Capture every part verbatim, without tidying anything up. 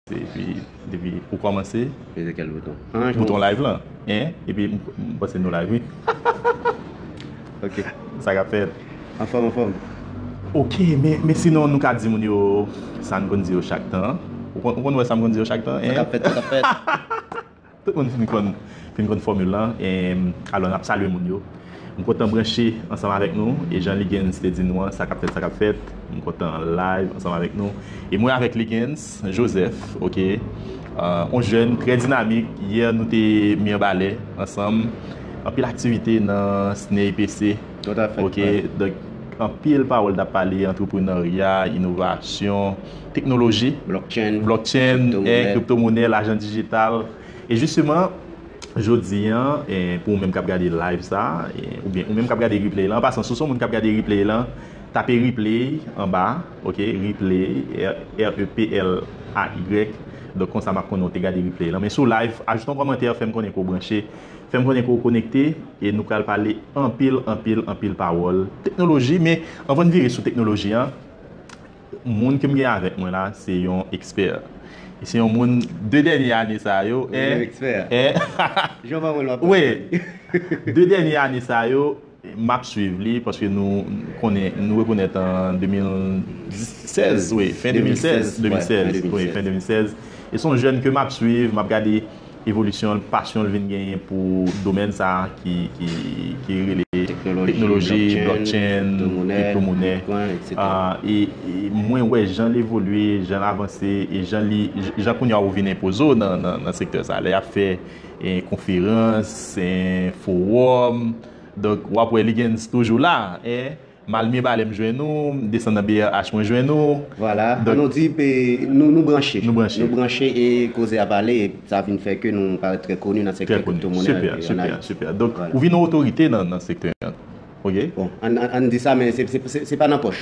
Epi, depi ou kòmanse, Peze kèl bouton? Ah, bouton live lan, en? Epi m, m panse nou live, wi. Ok. Sa k ap fèt? Anfòm, anfòm. Ok, men, men sinon nou ka di moun yo sa n konn di yo chak tan. Ou konn, ou konn wè sa m konn di yo chak tan, Sa k en? Ap fèt, sa k ap fèt. Tout moun fin konn, fin konn fòmil lan. E, alò, n ap salye moun yo. M kontan branche ansanm avèk nou. E jan Ligens te di nou an, sa k ap fèt, sa k ap fèt. M kontan live ansanm avèk nou. E mwen avèk Ligens Joseph, ok? Euh, on jèn trè dinamik. Yè, nou te mibalè ansanm. Anpil aktivite nan S N E I P C. Tout à fait, Ok, ouais. Donk, anpil pawòl n ap pale, antreprenarya, inovasyon, teknoloji, Blockchain. Blockchain, Kriptomonè. eh, kriptomonè, lajan dijital. E jisteman, jodi an, eh, pou ou menm k ap gade live sa, eh, oubyen ou menm k ap gade replay lan, an pasan, si w se yon moun k ap gade replay lan, tape replay anba, ok, replay, R E P L A Y. Donk, konsa m ap konnen w te gade replay lan. Men si w live, ajoute yon kòmantè, fè m konnen ke w branche, fè m konnen ke w konekte, e nou pral pale anpil, anpil, anpil pawòl teknoloji. Men anvan n vire sou teknoloji an, moun ke m gen avèk mwen la, se yon ekspè. E se yon moun, de dènye ane sa yo, Yon ekspè. eh, Jan pa mwen lòt. Wi. De dènye ane sa yo, m ap swiv li, paske nou konnen, nou rekonèt an de mil sèz, wi, fen de mil sèz, De mil sèz, ouais, de mil sèz, fen wi, fen de mil sèz. E se yon jèn ke m ap swiv, m ap gade evolisyon l, pasyon l vin genyen pou domèn sa a ki, ki, ki rele Teknoloji, teknoloji, blockchain, blockchain, kriptomonè, kriptomonè. Bitcoin, et cetera. Ah, e, e mwen wè jan l evolye, jan l avanse, e jan li, jan kounye a ou vin enpoze w nan, nan, nan sektè sa. Lè y ap fè, eh, konferans, eh, fowòm, donk w ap wè Ligens toujou la, eh. M al Mibalè m jwenn ou, m desann nan B R H mwen jwenn ou. Vwala, Donk, nou di pe, nou, nou branche. Nou branche. Nou branche e koze ap ale, e sa vin fè ke nou parèt trè koni nan sektè Trè koni. Kriptomonè Super, e super, analiz. Super. Donk, Vwala. Ou vin yon otorite nan, nan sektè an. Ok? Bon, ann, ann, ann di sa, men se, se, se, se pa nan pòch.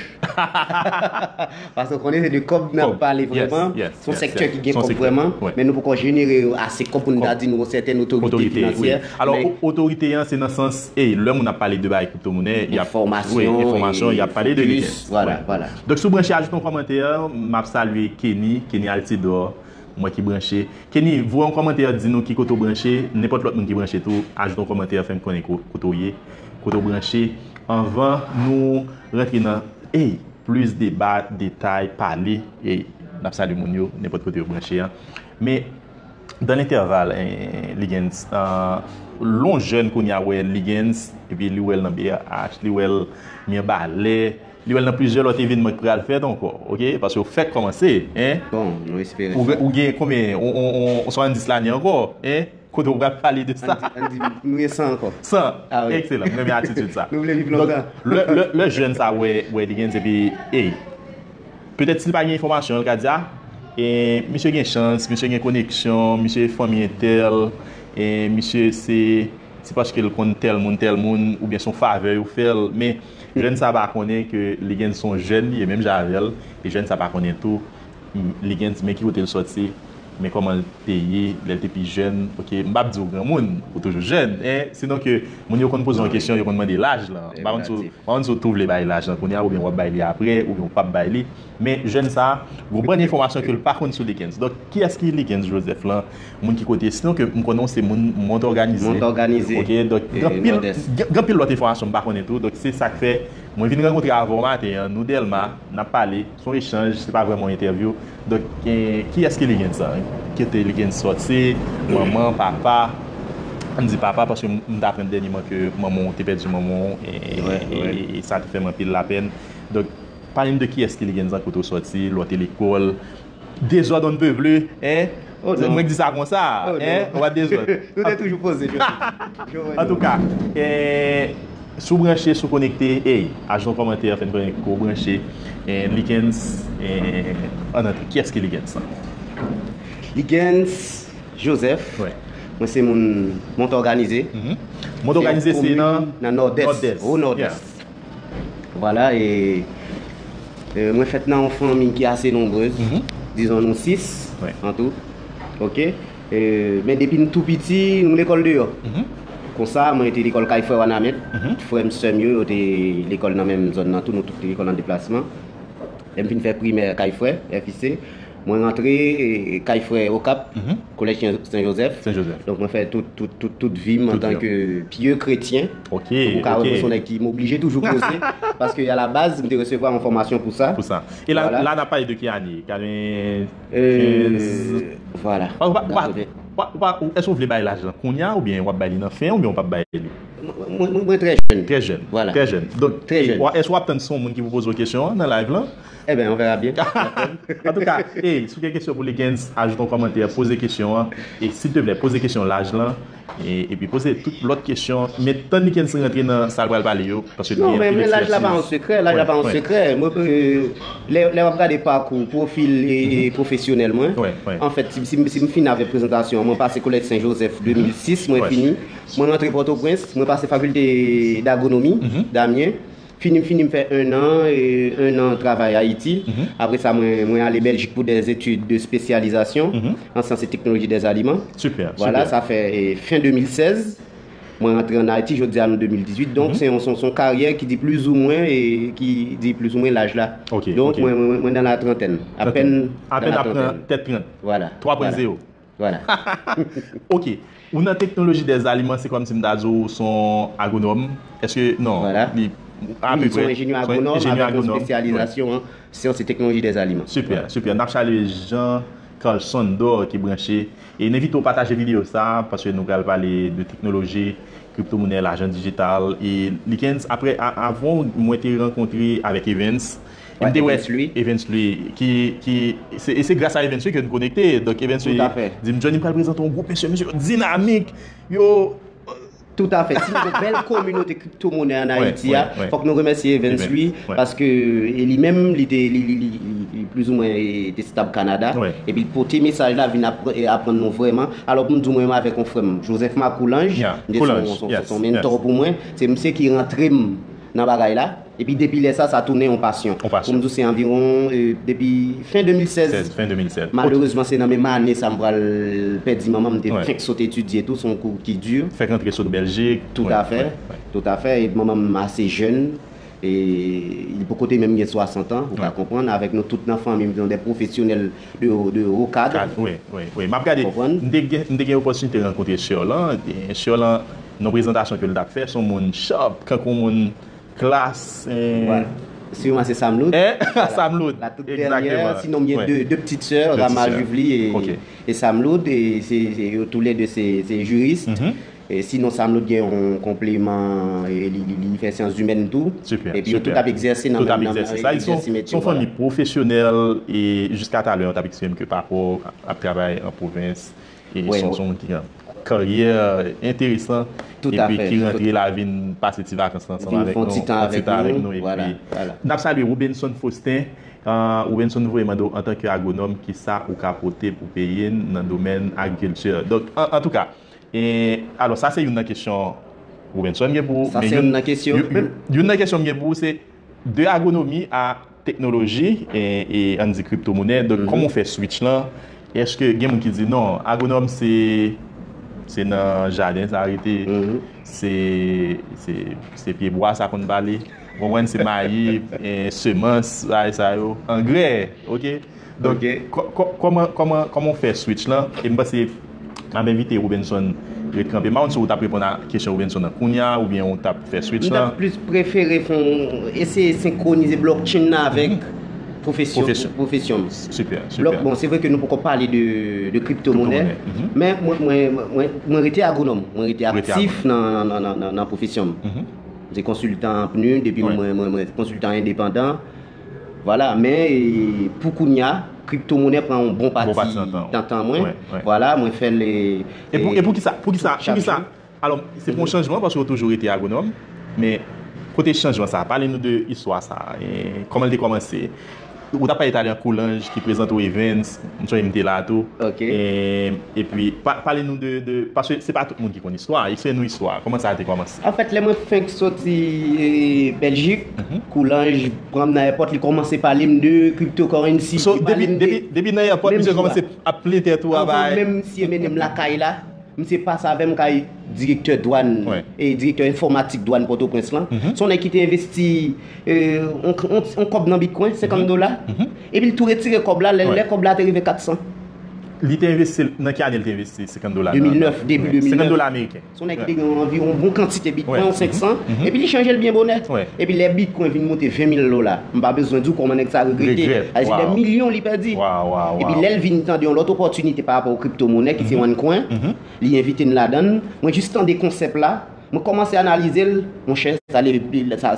Paske w konnen se de kòb n ap Kòb. Pale Yes, vrèman. yes, Se yon yes, sektè yes. Ki gen Se yon kòb sektè. Vrèman, Wi. Men nou poko jenere ase kòb pou n ta Kòb. Di nou yon sèten otorite Otorite, wi. Finansyè. Alò, Men o- otorite an, se nan sans, e lè moun ap pale de bagay kriptomonè, y ap, Enfòmasyon, wi, enfòmasyon, e y ap pale de focus, Ligens. vwala, Wi. Vwala. Donk, si w branche, ajoute yon kòmantè, m ap salye Kenny, Kenny Altidor, mwen ki branche. Kenny, voye yon kòmantè, di nou ki kote w branche, nenpòt lòt moun ki branche tou, ajoute yon kòmantè, fè m konnen ko- kote w ye, kote w branche. Anvan nou rantre nan, ey, plis deba, detay, pale, e n ap salye moun yo, nenpòt kote yo branche an. Men, dans l'intervalle, eh, Ligens, ah, lè yon jèn kounye a wè Ligens, epi li wè l nan B R H, li wè l Mibalè, li wè l nan plizyè lòt evènman ki pral fèt ankò, ok? Paske w fèk kòmanse, en? Bon, nou espere. Ou gen, ou gen konbyen? On, on, on, on swasanndis lane ankò, en? Kote w pral pale de sa? Ann di, ann di, nou gen san ankò. San. Ah, wi. Ekselan, m renmen atitid sa. Nou vle viv Donk, lontan. Lè, lè, lè jèn sa wè, wè Ligens epi, ey, petèt si l pa gen enfòmasyon, l ka di, a, e, misye gen chans, misye gen koneksyon, misye fanmi entèl, e, misye se, se paske l konn tèl moun, tèl moun, oubyen se yon favè yo fè l. Men, jèn sa pa konnen ke Ligens se yon jèn, li ye menm jan avè l, e jèn sa pa konnen tou, m, Ligens, men ki kote l sòti, men kòman l te ye, lè l te pi jèn, ok, m p ap di w granmoun, ou toujou jèn, en, sinon ke moun yo konn poze yon kesyon, yo konn mande laj lan. M pa konn si w, m pa konn si w tou vle bay laj lan kounye a, oubyen w ap bay li apre, oubyen w p ap bay li. Men jèn sa, gon bann enfòmasyon ke l pa konn sou Ligens. Donk, kiyès ki Ligens Joseph lan? Moun ki kote, sinon ke m konnen w se moun Mont Òganize. Mont Òganize. Ok, donk, E, gen anpil, Nòdès. gen, gen anpil lòt enfòmasyon m pa konnen tou. Donk, se sa k fè mwen vin rankontre avè w maten an, nou Dèlma, n ap pale, se yon echanj, se pa vrèman yon entèvyou. Donk, eh, kiyès ki Ligens sa? Kote Ligens sòti? Manman, papa? Ann di papa, paske m, m t aprann dènyèman ke manman w te pèdi manman w, e, Wi, e, wi. E sa te fè m anpil lapèn. Donk, pale m de kiyès ki Ligens sa, kote w sòti, lè w te lekòl. Dezòd on ne peut plus, en? Oh, non. Mwen di sa konsa, Oh, en? Non. W ap dezòd. Nou te toujou poze, Jovenel. Antouka, eh, si w branche, si w konekte, ey, ajoute yon kòmantè, fè n konnen ke w branche, eh, Ligens, eh, ann antre. Kiyès ki Ligens sa? Ligens Joseph. Wi. Mwen se moun Mont Òganize. Mhm. Mont Òganize se nan Nan Nòdès. Nòdès. O Nòdès. Vwala, e, e, mwen fèt nan yon fanmi ki ase nonbrez. Mhm. Dizon nou sis, Wi. An tou. Ok? E, men depi m tou piti, nou lekòl deyò. Mhm. Konsa, mwen te lekòl kay frè Wanament. Mhm. Frè m, sè m yo, yo te lekòl nan menm zòn nan tou, nou tout te lekòl an deplasman. Lè m fin fè primè kay frè, F I C, Mwen rantre e, kay frè Okap, Kolèj Sen Jozèf. Sen Jozèf. Donk mwen fè tout, tout, tout, tout vi m antanke pye kretyen. Ok, ok. Ou ka wè mwen se yon nèg ki m oblije toujou koze, paske alabaz m te resevwa yon fòmasyon pou sa. Pou sa. E la, la n ap pale de ki ane? Katrevenkenz? Vwala. Èske w vle bay laj lan kounye a, oubyen w ap bay li nan fen, oubyen w p ap bay li? Mwen, mwen, mwen trè jèn. Trè jèn. Vwala. Trè jèn. Donk, èske w ap tann se yon moun ki pou poze w kesyon an nan live lan? Enben, on verra bien. Antouka, e, si w gen kesyon pou Likens, ajoute yon kòmantè, poze kesyon an. E, silteplè, poze kesyon laj lan. E, epi poze tout lòt kesyon. Men tann Likens rantre nan sa l pral pale yo. Paske li gen anpil eksperyans. Non, men laj la pa yon sekrè. Laj la pa yon sekrè. Mwen, e, lè, lè w ap gade pakou, pwofil e, e pwofesyonèl mwen, anfèt, si, si, si m fin avèk prezantasyon an, mwen pase Kolèj Sen Jozèf de mil sis, mwen fini. Mwen rantre Pòtoprens, mwen pase Fakilte d'Agronomi, Damyen. Fini, m fini, m fè en an, e, en an travay Ayiti. Apre sa, mwen, mwen ale Bèljik pou des études de spécialisation en sciences et technologies des aliments. Vwala, sa fè, e, fen de mil sèz. Mwen rantre ann Ayiti, jodi a nou de mil dizuit. Donk, se yon, se yon, se yon karyè ki di plizoumwen, e ki di plizoumwen laj la. Donk, mwen, mwen, mwen nan la trantèn. Apèn nan la trantèn. Apèn ap pran tèt trant. Vwala. Twa pwen zewo. Vwala. Ok. Ou nan teknoloji dèzaliman, se kòmsi m ta di w se yon agwonòm. Èske, non, vwala. Wi, se yon enjenyè agwonòm avèk yon espesyalizasyon an syans e teknoloji dèzaliman. Sipè, sipè. N ap salye Jean Carlson Dor ki branche. E n envite w pataje videyo sa a, paske nou pral pale de teknoloji, kriptomonè, lajan dijital. E Likens, apre, a, avan, mwen te rankontre avèk Evens. E m te wè Evens Louis, ki, ki, se, e se gras a Evens Louis ke n konekte. Donk, Evens Louis di m, Johnny, m pral prezante yon gwoup mesye, mesye yo dinamik. Yo, Toutafè. Si nou gen bèl kominote kriptomonè ann Ayiti a, fòk nou remèsye Evens Louis, paske, e li menm, li te, li, li, li, li, li plizoumwen, e, te stab Kanada, epi l pote mesaj la, vin ap-, e, aprann nou vrèman. Alò, pou m di w, mwen menm avèk yon frè m, Joseph Marc Coulanges, li te se yon, se yon, se yon mentor pou mwen. Se misye ki rantre m nan bagay la. Epi depi lè sa, sa tounen yon pasyon. Yon pasyon. Pou m di w, se anviwon, e, depi fen de mil sèz. Sèz, fen de mil sèz. Malerezman, se nan menm ane sa m pral pèdi manman m, m te fenk sot etidye tou, se yon kou ki di. Fèk rantre sot Bèljik. Toutafè. Toutafè. E manman m ase jèn. E li poko te menm gen swasant an, ou ka konprann, avèk nou tout nan fanmi m, se de pwofesyonèl de, de wo kad. Kad, wi, wi, wi. M ap gade, m te gen, m te gen opòtinite rankontre Sherlan. E Sherlan, nan prezantasyon ke l t ap fè, se yon moun sharp, kankou yon moun klas, eh. Vwala. Siman se Samloud. Eh? Vwala. Samloud. La toute dernière. Sinon, m gen de, de petites sœurs, Rama Juvely e, e Samloud, e se, se, yo toulède se, se jiris. E sinon, Samloud gen yon konpleman, e li, li, li fè syans imèn tou. Epi yo tout ap egzèse nan menm, nan, nan, egzèse metye yo, vwala. Ils sont, sont fanmi pwofesyonèl e jiska talè, yo t ap eksplike m ke papa w ap travay an pwovens. E se yon, se yon moun ki gen karyè enteresan, epi ki rantre la, vin pase ti vakans la ansanm avèk nou, fè ti tan avèk nou, epi n ap salye Roubenson Faustin. Ah, Roubenson voye mande w, antanke agwonòm, kisa ou ka pote pou peyi n nan domèn agrikilti? Donk, an, antouka, e, alò, sa se youn nan kesyon Roubenson gen pou ou, men youn, youn, youn nan kesyon m gen pou ou, se de agwonomi a teknoloji e, e ann di kriptomonè. Donk, kòman w fè switch lan? Èske gen moun ki di, "Non, agwonòm se, se nan jaden sa rete, se, se, se pyebwa sa konn pale, ou konprann, se mayi, e, semans, sa, sa yo, angrè, oke?" Donk, kò-, kò-, kòman, kòman, kòman w fè switch lan? E m panse m ap envite Roubenson ret kanpe. M pa konn si w t ap reponn a kesyon Roubenson nan kounye a, oubyen w t ap fè switch lan. M t ap plis prefere fè yon, eseye senkwonize blockchain nan avèk pwofesyon, pwofesyon m. Sipè, sipè. Bon, se vre ke nou poko pale de, de kriptomonè, men mwen, mwen, mwen, mwen rete agwonòm, mwen rete aktif nan, nan, nan, nan, nan pwofesyon m. M se konsiltan PNUD, epi mwen, mwen, mwen konsiltan endepandan. Vwala, men, e, pou kounye a, kriptomonè pran yon bon pati nan tan mwen. Vwala, mwen fè l, e, e pou, e poukisa, poukisa, poukisa? Alò, se pou yon chanjman, paske w toujou rete agwonòm, men kote chanjman sa a? Pale nou de istwa sa a, e kòman l te kòmanse? Ou t ap pale talè Coulanges ki prezante w Evens, m sonje m te la tou. E, epi, pa-, pale nou de, de, paske se pa tout moun ki konn istwa, eksplike nou istwa, kòman sa a te kòmanse? Anfèt, lè mwen fenk soti, e, Bèljik, Coulanges pran m nan èpòt, li kòmanse pale m de cryptocurrency. So, depi, depi, depi nan èpòt, misye kòmanse ap plen tèt ou a bay. Menm si e mennen m lakay la, Misye pase avè m kay direktè dwàn, e direktè enfòmatik dwàn Pòtoprens lan. Se yon nèg ki te envesti yon kòb nan Bitcoin, senkant dola. Epi l tou retire kòb la, lè, lè kòb la te rive kat san. Li te envesti, nan ki ane li te envesti senkant dola? De mil nèf, debi de mil nèf. Senkant dola ameriken. Se yon nèg ki te gen anviwon bon kantite Bitcoin, yon senk san, epi li chanje l byen bonè. Epi lè Bitcoin vin monte ven mil dola, m pa bezwen di w kòman nèg sa regrete. Sa vle di de milyon li pèdi. Epi lè l vin tande yon lòt opòtinite pa rapò kriptomonè ki se OneCoin, li envite n ladan l. Mwen jis tande konsèp la, mwen kòmanse analize l, monchè, sa,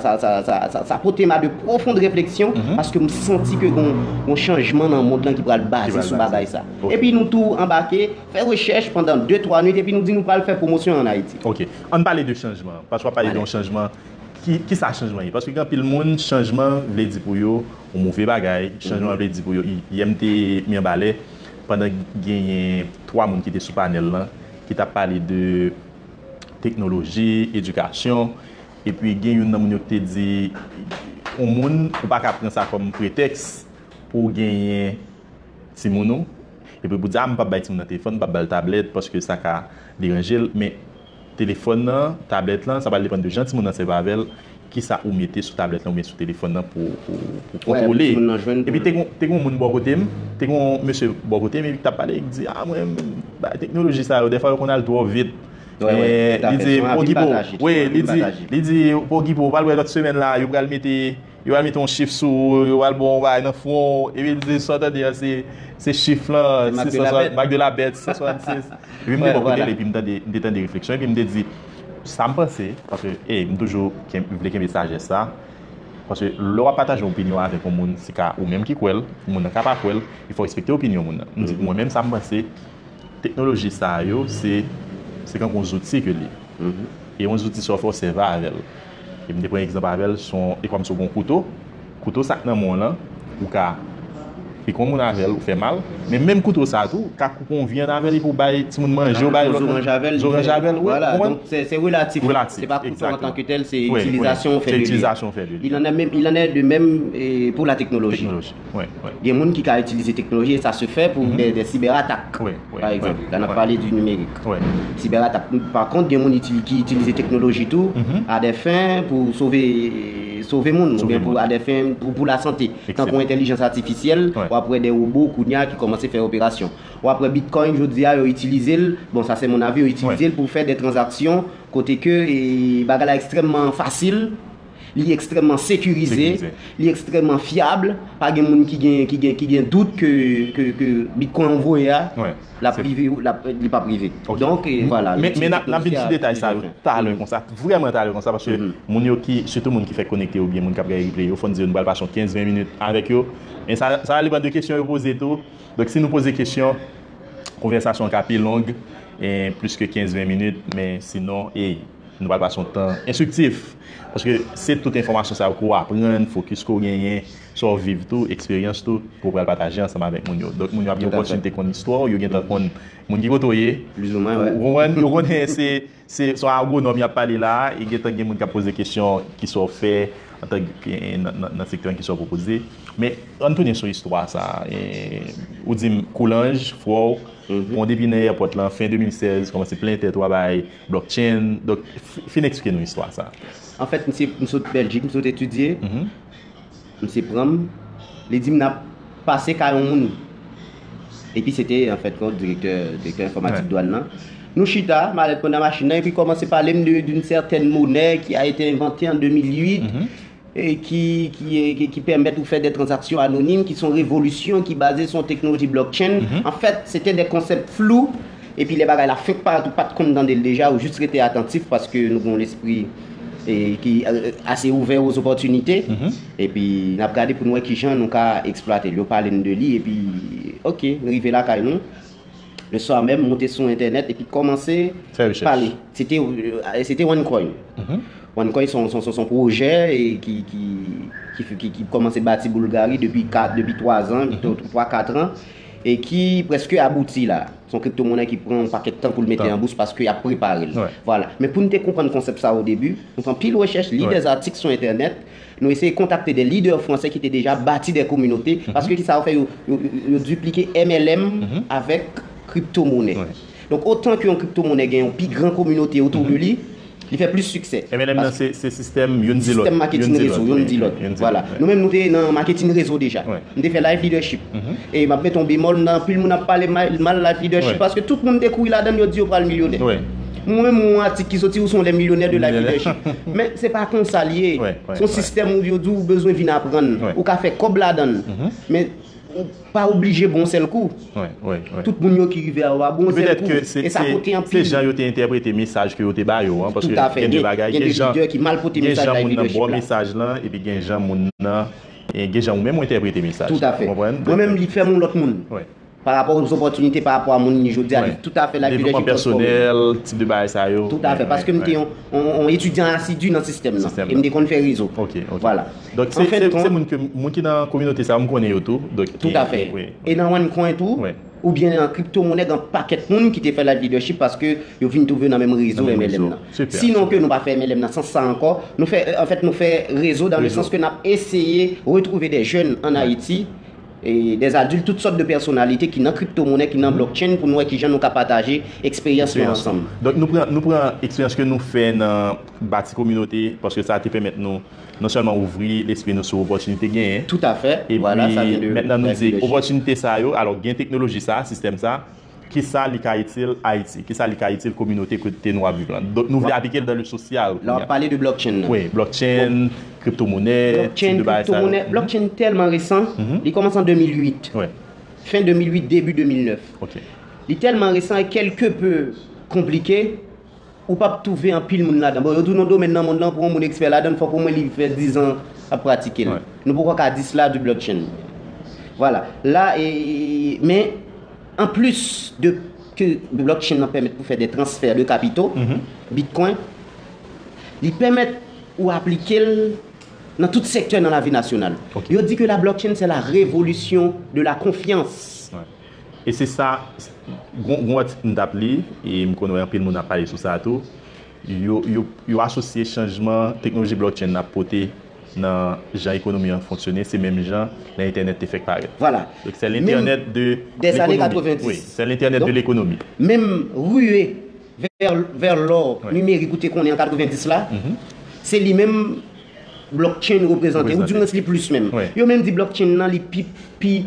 sa, sa, sa, sa, sa pote m a de pwofonn refleksyon, paske m santi ke gon, gon chanjman nan mond lan ki pral baze sou bagay sa. Epi nou tou anbake, fè rechèch pandan de, twa nwit, epi nou di nou pral fè pwomosyon ann Ayiti. Ok. Ann pale de chanjman. Paske w ap pale de yon chanjman. Ki, ki sa chanjman ye? Paske gen anpil moun, chanjman vle di pou yo yon move bagay. Chanjman vle di pou yo, yè m te Mibalè, pandan genyen twa moun ki te sou panèl lan, ki t ap pale de teknoloji, edikasyon, epi gen youn nan moun yo ki te di, yon moun, ou pa ka pran sa kòm pretèks pou w genyen timoun ou, epi pou di, a, m p ap bay timoun nan telefòn, m p ap ba l tablèt, paske sa ka deranje l, men telefòn nan, tablèt lan, sa pral depann de jan timoun nan sèvi avè l, kisa ou mete sou tablèt lan oubyen sou telefòn nan pou, pou, pou kontwole. Epi te gen, te gen yon moun bò kote m, te gen yon mesye bò kote m, epi ki t ap pale, li di, a, mwen, bay teknoloji sa yo, dèfwa yo konn al twò vit. Li di, Pogipo, wi, li di, li di, Pogipo, ou pral wè lòt semèn la, yo pral mete Yo al mete yon chif sou ou, yo al ba w yon bagay nan fwon w, epi l di sa w tande an se, se chif lan, se mak de la bèt, san swasannsis. Epi m te bò kote l, epi m tande, m te tande refleksyon, epi m te di, sa m panse, paske, e, m toujou vle kenbe sajès sa, paske lè w ap pataje yon opinyon avèk yon moun, se ka ou menm ki kwè l, moun nan ka pa kwè l, e fò w respekte opinyon moun nan. M di, mwen menm, sa m panse, teknoloji sa yo, se, se kankou yon zouti ke l ye. E yon zouti sa w fè w sèvi avè l. E m te pran egzanp avè l, se yon, e kòmsi w gen yon kouto, kouto sa k nan men w lan, ou ka pike yon moun avè l, ou fè mal, men menm kouto sa tou, ka koupe yon vyann avè l, epi w bay timoun manje, ou bay lòt moun, zoranj avè l, wi, ou konprann? Donk, se, se relatif. Relatif, se pa kouto antanketel, se itilizasyon w fè de li. Il en est même, il en est de même, eh, pour la technologie. Gen moun ki ka itilize teknoloji, e sa se fè pou de, de sibèratak, pa egzanp. La, n ap pale di nimerik. Sibèratak. Pa kont, gen moun ki itilize teknoloji tou a de fen pou sove, sove moun, oubyen pou, a de fen pou, pou lasante. Tankou entèlijans atifisyèl, w ap wè de wobo kounye a ki kòmanse fè operasyon. W ap wè Bitcoin, jodi a, yo itilize l, bon, sa se mon avi, yo itilize l pou fè de tranzaksyon kote ke, e, bagay la ekstrèmman fasil, li ekstrèmman sekirize, li ekstrèmman fyab, pa gen moun ki gen, ki gen, ki gen dout ke, ke, ke Bitcoin ou voye a, l ap rive, l ap, li p ap rive. Donk, e, vwala. Men, men n ap, n ap vin sou detay sa yo talè konsa, vrèman talè konsa, paske moun yo ki, sitou moun ki fèk konekte oubyen moun k ap gade replay yo, fò n di yo nou pral pase yon kenz ven minit avèk yo. Men sa, sa va depann de kesyon yo poze tou. Donk, si nou poze kesyon, konvèsasyon an ka pi long, e, plis ke kenz ven minit, men sinon, e, nou pral pase yon tan enstriktif. Paske se tout enfòmasyon sa yo ke w aprann, fokis ke w genyen, sa w viv tou, eksperyans tou, ke w pral pataje ansanm avèk moun yo. Donk, moun yo ap gen opòtinite konn istwa w, yo gentan konn moun ki kote w ye. Ou konprann? Yo konnen se, se, se yon agwonòm y ap pale la a, e gentan gen moun k ap poze kesyon, kisa w fè antanke nan, nan, nan sektè an, kisa w pwopoze. Men, ann tounen sou istwa sa a. E, ou di m Coulanges, frè w, pran depi nan èpòt lan, fen de mil sèz, kòmanse plen tèt ou a bay blockchain. Donk, f-, fin eksplike nou istwa sa a. Anfèt, misye, m sot Bèljik, m sot etidye. Misye pran m, li di m n ap pase kay yon moun. Epi se te, anfèt, kont direktè, direktè enfòmatik dwàn nan. Nou chita, malèt mwen nan machin nan, epi kòmanse pale m de, d'une certaine monnaie qui a été inventée en deux mille huit, e ki, ki, ki, ki pèmèt ou fè de tranzaksyon anonim, ki se yon revolisyon ki baze sou yon teknoloji blockchain. Anfèt, se te de konsèp flou, epi lè bagay la fenk parèt, ou pa t konn tande l deja, ou jis rete atantif paske nou gen yon lespri, e, ki, e, ase ouvè aux opportunités. Epi n ap gade pou n wè kijan nou ka eksplwate l. Yo pale n de li, epi, oke, n rive lakay nou. Le swa menm, monte sou entènèt epi kòmanse pale. Se te, e, se te OneCoin. OneCoin se yon, se yon, se yon pwojè, e, ki, ki, ki, ki, ki kòmanse bati Boulgari depi kat, depi twa zan, twa, kat an, e ki prèske abouti la. Se yon kriptomonè ki pran yon pakèt tan pou l mete an bous paske y ap prepare l. Vwala. Men pou n te konprann konsèp sa a o debi, nou fè anpil rechèch, li de zatik sou entènèt, nou eseye kontakte de lidè fransè ki te deja bati de kominote, paske kisa yo fè, yo, yo, yo, yo diplike M L M avèk kriptomonè. Donk, otan ke yon kriptomonè gen yon pi gran kominote otou de li, li fè plis siksè. M L M nan, se sistèm youn di lòt. Sistèm maketin rezo, youn di lòt. Vwala. Nou menm, nou te nan maketin rezo deja. M te fè Life Leadership. E m ap mete yon bemòl, m nan anpil moun ap pale mal, mal Life Leadership paske tout moun te kouri ladan l, yo di yo pral milyonè. Mwen menm, yon atik ki soti, ou se yon lè milyonè de Life Leadership. Men se pa konsa l ye. Se yon sistèm ou yo di ou bezwen vin aprann. Ou ka fè kòb ladan l. Men ou pa oblije bon sèl kou. Tout moun yo ki rive a ou a bon sèl kou. E sa pote anpil. Se jan yo te entèprete mesaj ke yo te ba yo an, paske gen de bagay, gen de lidè ki mal pote mesaj Life Leadership la. Gen jan moun nan ba w mesaj lan, epi gen jan moun nan, e gen jan ou menm ou entèprete mesaj. Toutafè. Ou konprann? Mwen menm, li fè m yon lòt moun. Pa rapò aux opportunités, pa rapò a moun li jodi a, li toutafè Life Leadership transfòme. Devlopman pèsonèl, tip de bagay sa yo. Toutafè, paske m te yon, yon, yon etidyan asidi nan sistèm nan. E m te konn fè rezo. Vwala. Donk, se, se, se moun ke, moun ki nan kominote sa, m konnen yo tou. Donk, toutafè. E nan OneCoin tou, oubyen nan kriptomonè, gen pakèt moun ki te fè Life Leadership paske yo vin twouve yo nan menm rezo M L M nan. Sinon ke nou pa fè M L M nan sans sa ankò. Nou fè, anfèt, nou fè rezo dans le sens que n ap eseye retwouve de jèn an Ayiti, e des adultes, tout sòt de pèsonalite ki nan kriptomonè, ki nan blockchain, pou nou wè kijan nou ka pataje eksperyans nou ansanm. Donk, nou pran, nou pran eksperyans ke nou fè nan bati kominote, paske sa te pèmèt nou non sèlman ouvri lespri nou sou opòtinite genyen. Toutafè. Epi, mentnan nou di, opòtinite sa yo, alò, gen teknoloji sa, sistèm sa, kisa li ka itil Ayiti? Kisa li ka itil kominote kote nou ap viv lan? Donk, nou vle aplike l dans le social. La, w ap pale de blockchain nan. Wi, blockchain, kriptomonè, tip de bagay sa yo. Blockchain tèlman resan, li kòmanse an de mil uit. Fen de mil uit, debi de mil nèf. Li tèlman resan e kèlke pe konplike. Ou p ap twouve anpil moun ladan. Bon, yo di w nan domèn nan mond lan, pou yon moun ekspè ladan l, fòk omwen li fè diz an ap pratike l. Nou poko ka di sla du blockchain. Vwala. La, e, e, e, men, anplis de ke blockchain nan pèmèt pou fè de transfè de kapito, Bitcoin, li pèmèt ou aplike l nan tout sektè nan lavi nasyonal. Yo di ke la blockchain, c'est la révolution de la confiance. E se sa, gon, gon atik m t ap li, e m konn wè anpil moun ap pale sou sa tou. Yo, yo, yo asosye chanjman teknoloji blockchain nan ap pote nan jan ekonomi an fonksyone, se menm jan lè entènèt te fèk parèt. Vwala. Donk, c'est l'internet de l'économie. Wi, c'est l'internet de l'économie. Menm rive vè, vè lò nimerik ou te konnen an katrevenndis la, se li menm blockchain reprezante, ou dimwens li plis menm. Yo menm di blockchain nan li pi, pi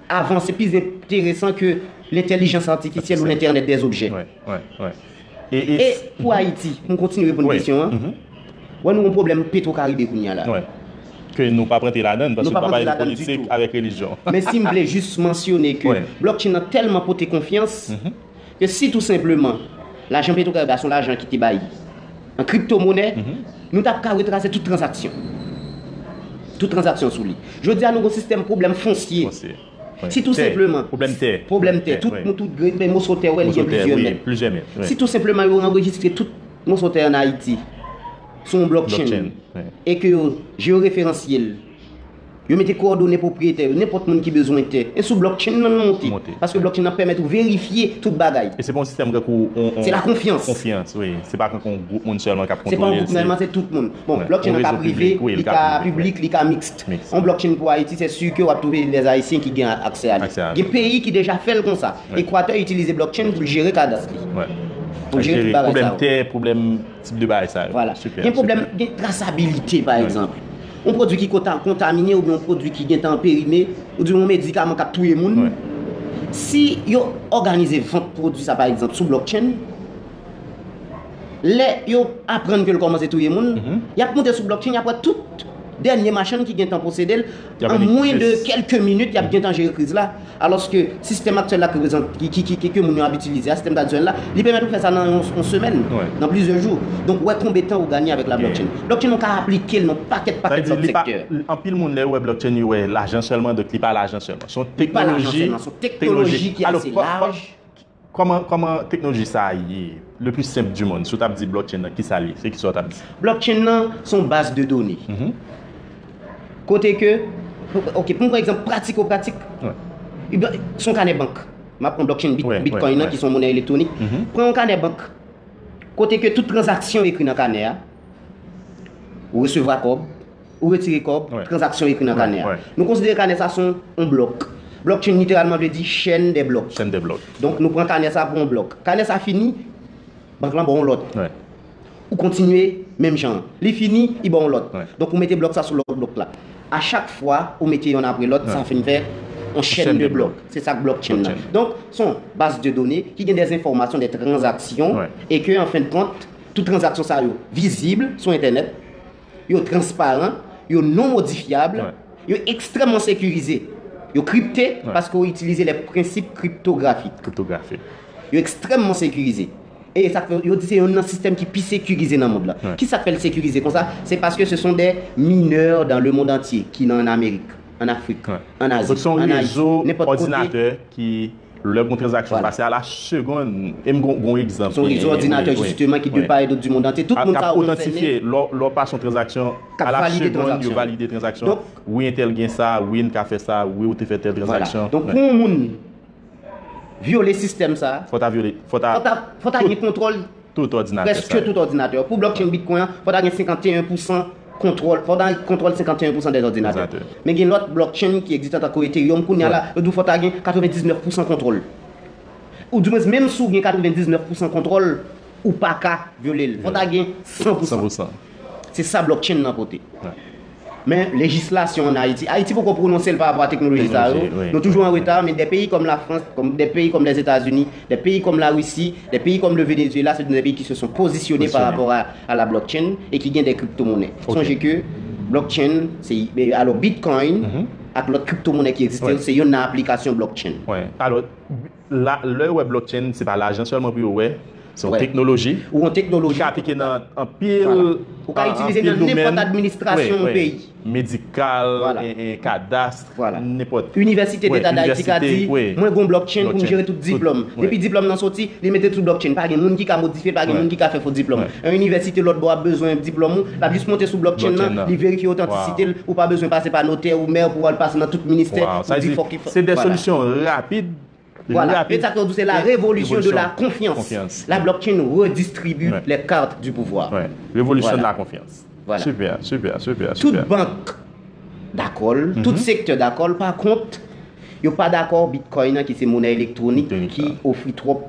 avanse, pi enteresan ke lentèlijans atifisyèl ou l'Internet des objets. E, e pou Ayiti, pou m kontinye reponn kesyon an, wè nou gon pwoblèm Petro Caribe kounye a la. Ke nou p ap rantre ladan l, paske nou pa pale de politik avèk relijyon. Men si m vle jis mansyone ke blockchain nan tèlman pote konfyans, ke si tou senpleman, lajan Petro Caribe a se yon lajan ki te bay an kriptomonè, nou t ap ka retrase tout tranzaksyon. Tout tranzaksyon sou li. Jodi a, nou gon sistèm pwoblèm fonsye. Si tou senpleman, pwoblèm tè. Pwoblèm tè. Tout, tout grenn moso tè, ou wè, li gen plizyè mèt. Si tou senpleman, yo anrejistre tout moso tè an Ayiti sou yon blockchain, e ke yo jeyoreferansyel, yo mete kowòdone pwopriyetè yo, nenpòt moun ki bezwen tè. E sou blockchain nan l monte. Paske blockchain nan pèmèt ou verifye tout bagay. E se pa yon sistèm tankou yon, yon... Se la konfyans. Konfyans, wi. Se pa tankou yon gwoup moun sèlman k ap kontwole l. Se pa yon gwoup sèlman, se tout moun. Bon, blockchain nan ka prive, li ka piblik, li ka miks. Yon blockchain pou Ayiti, se si ke w ap twouve lè Ayisyen ki gen aksè a li. Gen peyi ki deja fè l konsa. Ekwatè itilize blockchain pou l jere kadas li. Pou l jere tout bagay sa yo. Pwoblèm tè, pwoblèm tip de bagay sa yo. Vwala. Gen pwoblèm, gen trasabilite, pa egzanp. Yon pwodui ki konta-, kontamine oubyen yon pwodui ki gentan perime, oubyen yon medikaman k ap touye moun. Si yo òganize vant pwodui sa, pa egzanp, sou blockchain, lè yo aprann ke l kòmanse touye moun, y ap monte sou blockchain, y ap wè tout dènye machann ki gentan posede l, an mwen de kèlke minit, y ap gentan jere kriz la. Alòske sistèm aktyèl la ki reprezante, ki, ki, ki, ki, ke moun yo ap itilize a, sistèm tradisyonèl la, li pèmèt ou fè sa nan yon, yon semèn, nan plizyè jou. Donk, ou wè konbe tan ou ganye avèk la blockchain. Blockchain, ou ka aplike l nan pakèt, pakèt lòt sektè. Anpil moun, lè yo wè blockchain, yo wè lajan sèlman, donk li pa lajan sèlman. Se yon teknoloji, se yon teknoloji ki ase laj. Kòman, kòman teknoloji sa a ye? Le plus simple du monde, si w t ap di blockchain nan, kisa l ye? Se kisa w t ap di? Blockchain nan, se yon baz de done. Kote ke, ok, pou m pran egzanp pratiko-pratik, se yon kanè bank. M ap pran blockchain Bit-, Bitcoin nan, ki se yon monè elektwonik. Pran yon kanè bank. Kote ke tout tranzaksyon ekri nan kanè a. Ou resevwa kòb, ou retire kòb, tranzaksyon ekri nan kanè a. Nou konsidere kanè sa se yon, yon blòk. Blockchain literalman vle di chaîne des blocs. Chaîne des blocs. Donk, nou pran kanè sa pou yon blòk. Kanè sa fini, bank lan ba w yon lòt. Ou kontinye menm jan. Li fini, li ba w yon lòt. Donk, ou mete blòk sa sou lòt blòk la. A chak fwa ou mete yonn apre lòt, sa fin fè yon chaîne de blocs. Se sa k blockchain nan. Donk, se yon baz de done ki gen des informations, des transactions, e ke, an fen de kont, tout tranzaksyon sa yo vizib sou entènèt, yo transparan, yo non modifyab, yo ekstrèmman sekirize. Yo kripte paske yo itilize les principes cryptographiques. Yo ekstrèmman sekirize. E sa k fè yo di se youn nan sistèm ki pi sekirize nan mond lan. Ki sa k fè l sekirize konsa? Se paske ce sont des mineurs dans le monde entier ki nan, an Amerik, an Afrik, an Azi, an Ayiti, nenpòt kote. Donk, se yon rezo òdinatè ki, lè gon tranzaksyon pase a la segonn, e m gon, gon egzanp. Se yon rezo òdinatè, jisteman, ki de part et d'autre du monde entier. Tout moun sa yo konsène. K ap otantifye, lè w, lè w pase yon tranzaksyon, a la segonn, yo valide tranzaksyon. Wi, entèl gen sa, wi, n ka fè sa, wi, ou te fè tèl tranzaksyon. Donk, pou yon moun vyole sistèm sa, fò ta vyole, fò ta, fò ta, fò ta gen kontwòl tout òdinatè sa. Prèske tout òdinatè. Pou blockchain Bitcoin an, fò ta gen senkanteyen pousan kontwòl, fò ta gen kontwòl senkanteyen pousan dè òdinatè. Men gen lòt blockchain ki egziste tankou Ethereum, kounye a la, yo di w fò ta gen katrevendiznèf pousan kontwòl. Ou dimwens, menm si w gen katrevendiznèf pousan kontwòl, ou pa ka vyole l. Fò ta gen san pousan. Se sa blockchain nan pote. Men, lejislasyon ann Ayiti, Ayiti poko pwononse l pa rapò a teknoloji sa yo. Nou toujou an reta, men des pays comme la France, comme, des pays comme les États-Unis, des pays comme la Russie, des pays comme le Venezuela, ce sont des pays qui se sont positionnés par rapport à, à la blockchain et qui gagnent des crypto-monnaies. Sonje ke blockchain, se, alò, Bitcoin ak lòt kriptomonè ki egziste yo, se youn nan aplikasyon blockchain. Alò, la, lè yo wè blockchain, se pa lajan sèlman pou yo wè, se yon teknoloji. Ou yon teknoloji ki ka aplike nan anpil domèn. Ou ka itilize nan nenpòt administrasyon yon peyi. Medikal, e, e, kadas, nenpòt. Inivèsite Deta d Ayiti ka di, mwen gon blockchain pou m jere tout diplòm. Depi diplòm nan soti, li mete sou blockchain. Pa gen moun ki ka modifye l, pa gen moun ki ka fè fo diplòm. Yon inivèsite lòt bò ap bezwen diplòm ou, l ap jis monte sou blockchain nan, li verifye otantisite l, ou pa bezwen pase pa notè ou mè pou w al pase nan tout ministè pou di fòk li fè. Se de solisyon rapid. Vwala. E sa k fè yo di se la révolution de la confiance. La blockchain redistribue les cartes du pouvoir. Revolisyon de la konfyans. Vwala. Sipè, sipè, sipè, sipè. Tout bank dakò l, tout sektè dakò l, pa kont, yo pa dakò Bitcoin nan ki se monè elektwonik ki ofri twòp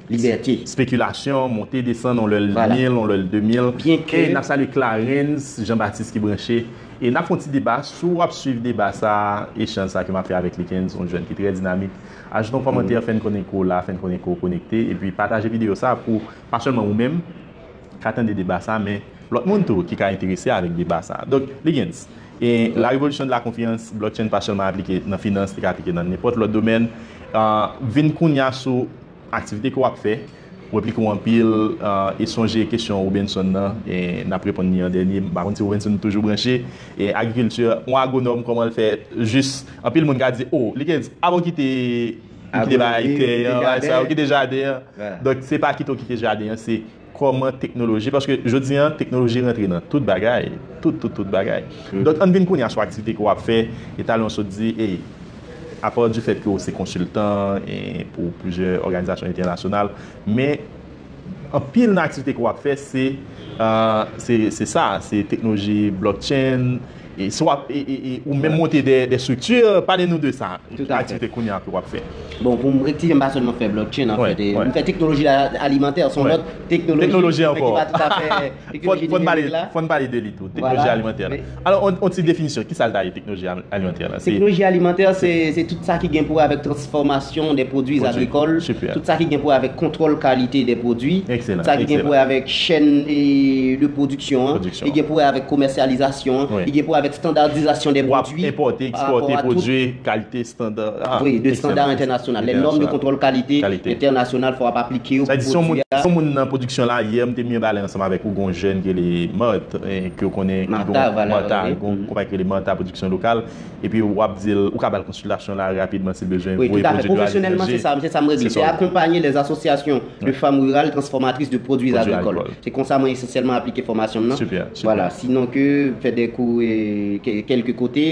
libète. Spekilasyon, monte, desann, on lè l mil, on lè l de mil. E n ap salye Clarens Jean Baptiste ki branche. E n ap fè yon ti deba. Si w ap swiv deba sa, echanj sa ke m ap fè avèk Likens, yon jèn ki trè dinamik, ajoute yon kòmantè, fè n konnen ke w la, fè n konnen ke w konekte, epi pataje videyo sa pou, pa sèlman ou menm, ka tande deba sa, men lòt moun tou ki ka enterese avèk deba sa. Donk, Likens, e la révolution de la confiance, blockchain pa sèlman aplike nan finans, li ka aplike nan nenpòt lòt domèn. Ah, vin kounye a sou aktivite ke w ap fè, replike w anpil, ah, e sonje kesyon Robinson nan, e n ap reponn li an dènye. M pa konn si Robinson toujou branche. E agrikilti, yon agwonòm, kòman l fè jis, anpil moun ka di, o, Likens, avan w kite, ou kite bay tè an, bay sa, ou kite jaden an. Donk, se pa kite w kite jaden an, se kòman teknoloji, paske jodi an, teknoloji rantre nan tout bagay, tout, tout, tout bagay. Donk, ann vin kounye a sou aktivite ke w ap fè, e talè w sot di, ey, apa du fèt ke w se konsiltan, e, pou plizyè òganizasyon entènasyonal, men anpil nan aktivite ke w ap fè, se, ah, se, se sa, se teknoloji blockchain, e, si w ap, e, e, e, ou menm monte de, de strikti, pale nou de sa. Tout à fait. Aktivite kounye a ke w ap fè. Bon, pou m rektifye, m pa sèlman fè blockchain, an fèt, e, m fè teknoloji la, alimantè, se yon lòt teknoloji, men ki pa toutafè teknoloji nimerik la. Fò n pale, fò n pale de li tou, teknoloji alimantè la. Alò, on, on ti definisyon, ki sa l ta ye, teknoloji al-, alimantè la? Teknoloji alimantè, se, se tout sa ki gen pou wè avèk transfòmasyon de pwodui agrikòl, tout sa ki gen pou wè avèk kontwòl kalite de pwodui, tout sa ki gen pou wè avèk chèn, e, de pwodiksyon an, ki gen pou wè avèk komèsyalizasyon an, ki gen pou wè avèk estandadizasyon de pwodui. W ap enpòte, ekspòte pwodui kalite estanda, ah, wi, de estanda entènasyonal. Les normes de contrôle qualité international, fò w ap aplike yo pou pwodui a. Sa di, si yon moun, si yon moun nan pwodiksyon la, yè m te miye pale ansanm avèk ou, gon jèn ki rele Marthe, eh, ke w konnen, ki gon Martha, gon konpayi ki rele Martha Production Locale, epi w ap di l, ou ka ba l konsiltasyon la rapidman si l bezwen voye pwodui l alekanje. Wi, tout à fait. Pwofesyonèlman, se sa, se sa m regle. Se akonpaye les associations de femmes rurales transformatrices de produits agricoles. Se konsa mwen esansyèlman aplike fòmasyon m nan. Vwala, sinon ke fè de kou, eh, ke-, kèlke kote,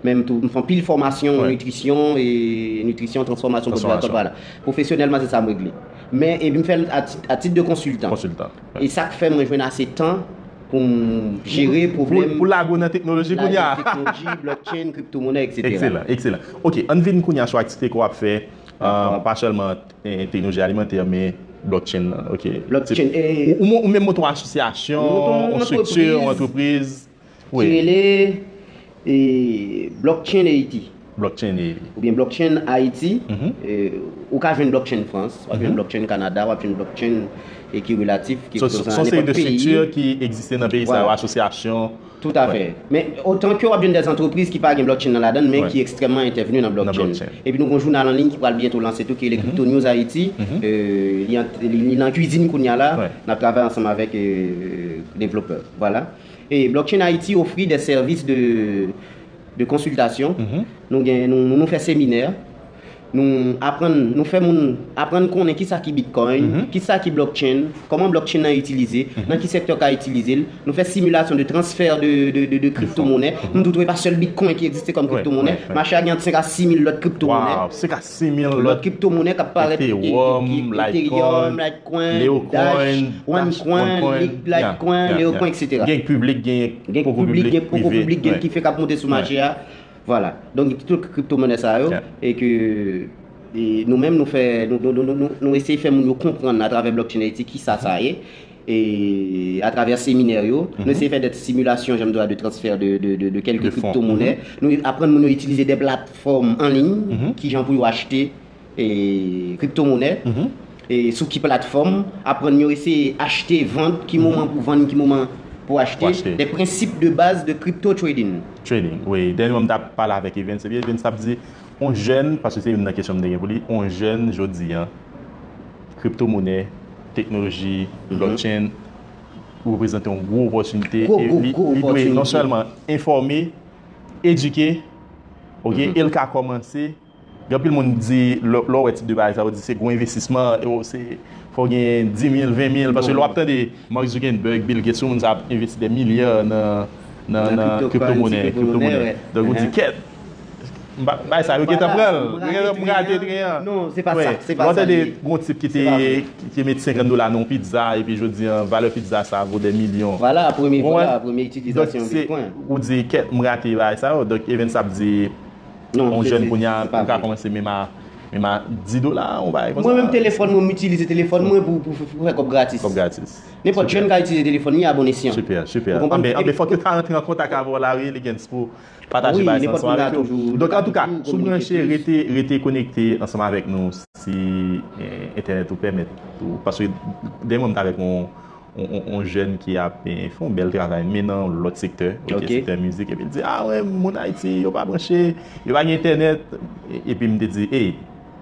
menm tou, m fè anpil fòmasyon, nitrisyon, e nitrisyon, transfòmasyon pwodui agrikòl, vwala. Pwofesyonèlman, se sa m regle. Men, epi m fè l a tit, a tit de konsiltan. E sa k fè mwen jwenn ase tan pou m jere pwoblèm, pou lage w nan teknoloji kounye a, teknoloji, blockchain, kriptomonè, et cetera. Ekselan, ekselan. Ok, ann vin kounye a sou aktivite ke w ap fè, pa sèlman teknoloji alimantè, men blockchain nan. Ok. Blockchain. Ou menm monte yon asosyasyon, yon estrikti, yon antrepriz ki rele Blockchain Haiti. Blockchain Haiti. Oubyen Blockchain Haiti. Ou ka jwenn Blockchain Frans, w ap jwenn Blockchain Kanada, w ap jwenn blockchain e ki relatif, ki egziste nan nenpòt peyi. Se yon seri de estrikti ki egziste nan peyi sa yo, asosyasyon. Toutafè. Men otan ke w ap jwenn de antrepriz ki pa gen blockchain nan ladan l, men ki ekstrèmman entèvni nan blockchain. Epi nou gen yon jounal an liy ki pral byento lanse tou, ki rele Crypto News Haiti. Li nan kwizin kounye a la. N ap travay ansanm avèk devlopè. Vwala. E Blockchain Haiti ofri de sèvis de, de konsiltasyon. Nou gen, nou, nou, nou fè seminè. Nou aprann, nou fè moun aprann konnen kisa ki Bitcoin, kisa ki blockchain, kòman blockchain nan itilize, nan ki sektè w ka itilize l. Nou fè similasyon de transfè de, de, de, de kriptomonè. Nou tou twouve pa sèl Bitcoin ki egziste kòm kriptomonè. Mache a gen ant senk a sis mil lòt kriptomonè. Lòt kriptomonè k ap parèt, Ethereum, Litecoin, Dash, OneCoin, Litecoin, Leocoin, et cetera. Gen piblik, gen poko piblik, gen ki fèk ap monte sou mache a. Vwala. Donk, tout kriptomonè sa yo, e ke, e nou menm, nou fè, nou, nou eseye fè moun yo konprann atravè Blockchain Haiti kisa sa ye. E atravè seminè yo, nou eseye fè de similasyon, jan m di w la, de transfè de, de, de, de kèlke kriptomonè. Nou aprann moun yo itilize de platfòm an liy, kijan pou yo achte e, kriptomonè, e sou ki platfòm, aprann yo eseye achte, vann, ki moman pou vann, ki moman pou achte, de prensip de baz de crypto trading. Trading, wi. Dènyèman, m t ap pale avèk Evens, epi Evens t ap di, on jèn, paske se youn nan kesyon m te gen pou li, on jèn jodi a, kriptomonè, teknoloji, blockchain, reprezante yon gwo opòtinite, e li, li dwe non sèlman enfòme, edike, ok, e l ka kòmanse. Gen anpil moun di, lè, lè w wè tip de bagay sa, yo di se gwo envestisman, e w, se, fò w gen dis mil, ven mil, paske lè w ap tande Mark Zuckerberg, Bill Gates, tout moun sa ap envesti de milya nan, nan, nan kriptomonè, kriptomonè. Donk, ou di, kèt, bagay sa, yo gentan pran l, yo gentan rate tren an. Non, se pa sa, se pa sa. Lè w tande yon tip ki te, ki te met senkant dola nan yon pizza, epi jodi a, valè pizza sa vo de milyon. Vwala, premye, vwala, premye itilizasyon Bitcoin. Ou di, kèt, m rate bagay sa yo. Donk, Evens ap di, yon jèn kounye a, ou ka kòmanse menm a, menm a dis dola, yon bagay konsa. Mwen menm, telefòn mwen, m itilize telefòn mwen pou, pou, pou fè kòb gratis. Kòb gratis. Nenpòt jèn ka itilize telefòn li a bon esyan. Sipè, sipè. Anben, anben, fòk yo ta rantre an kontak avè w la, wi, Likens, pou pataje bagay sa ansanm avèk nou. Donk, antouka, si w branche, rete, rete konekte ansanm avèk nou, si, eh, entènèt ou pèmèt ou. Paske, dèyè mwen, m t avèk yon yon, yon, yon jèn ki ap, eh, fè yon bèl travay, men nan yon lòt sektè, ok, sektè mizik, epi l di, a wè, moun Ayiti, yo pa branche, yo pa gen entènèt, e-, epi m te di, ey,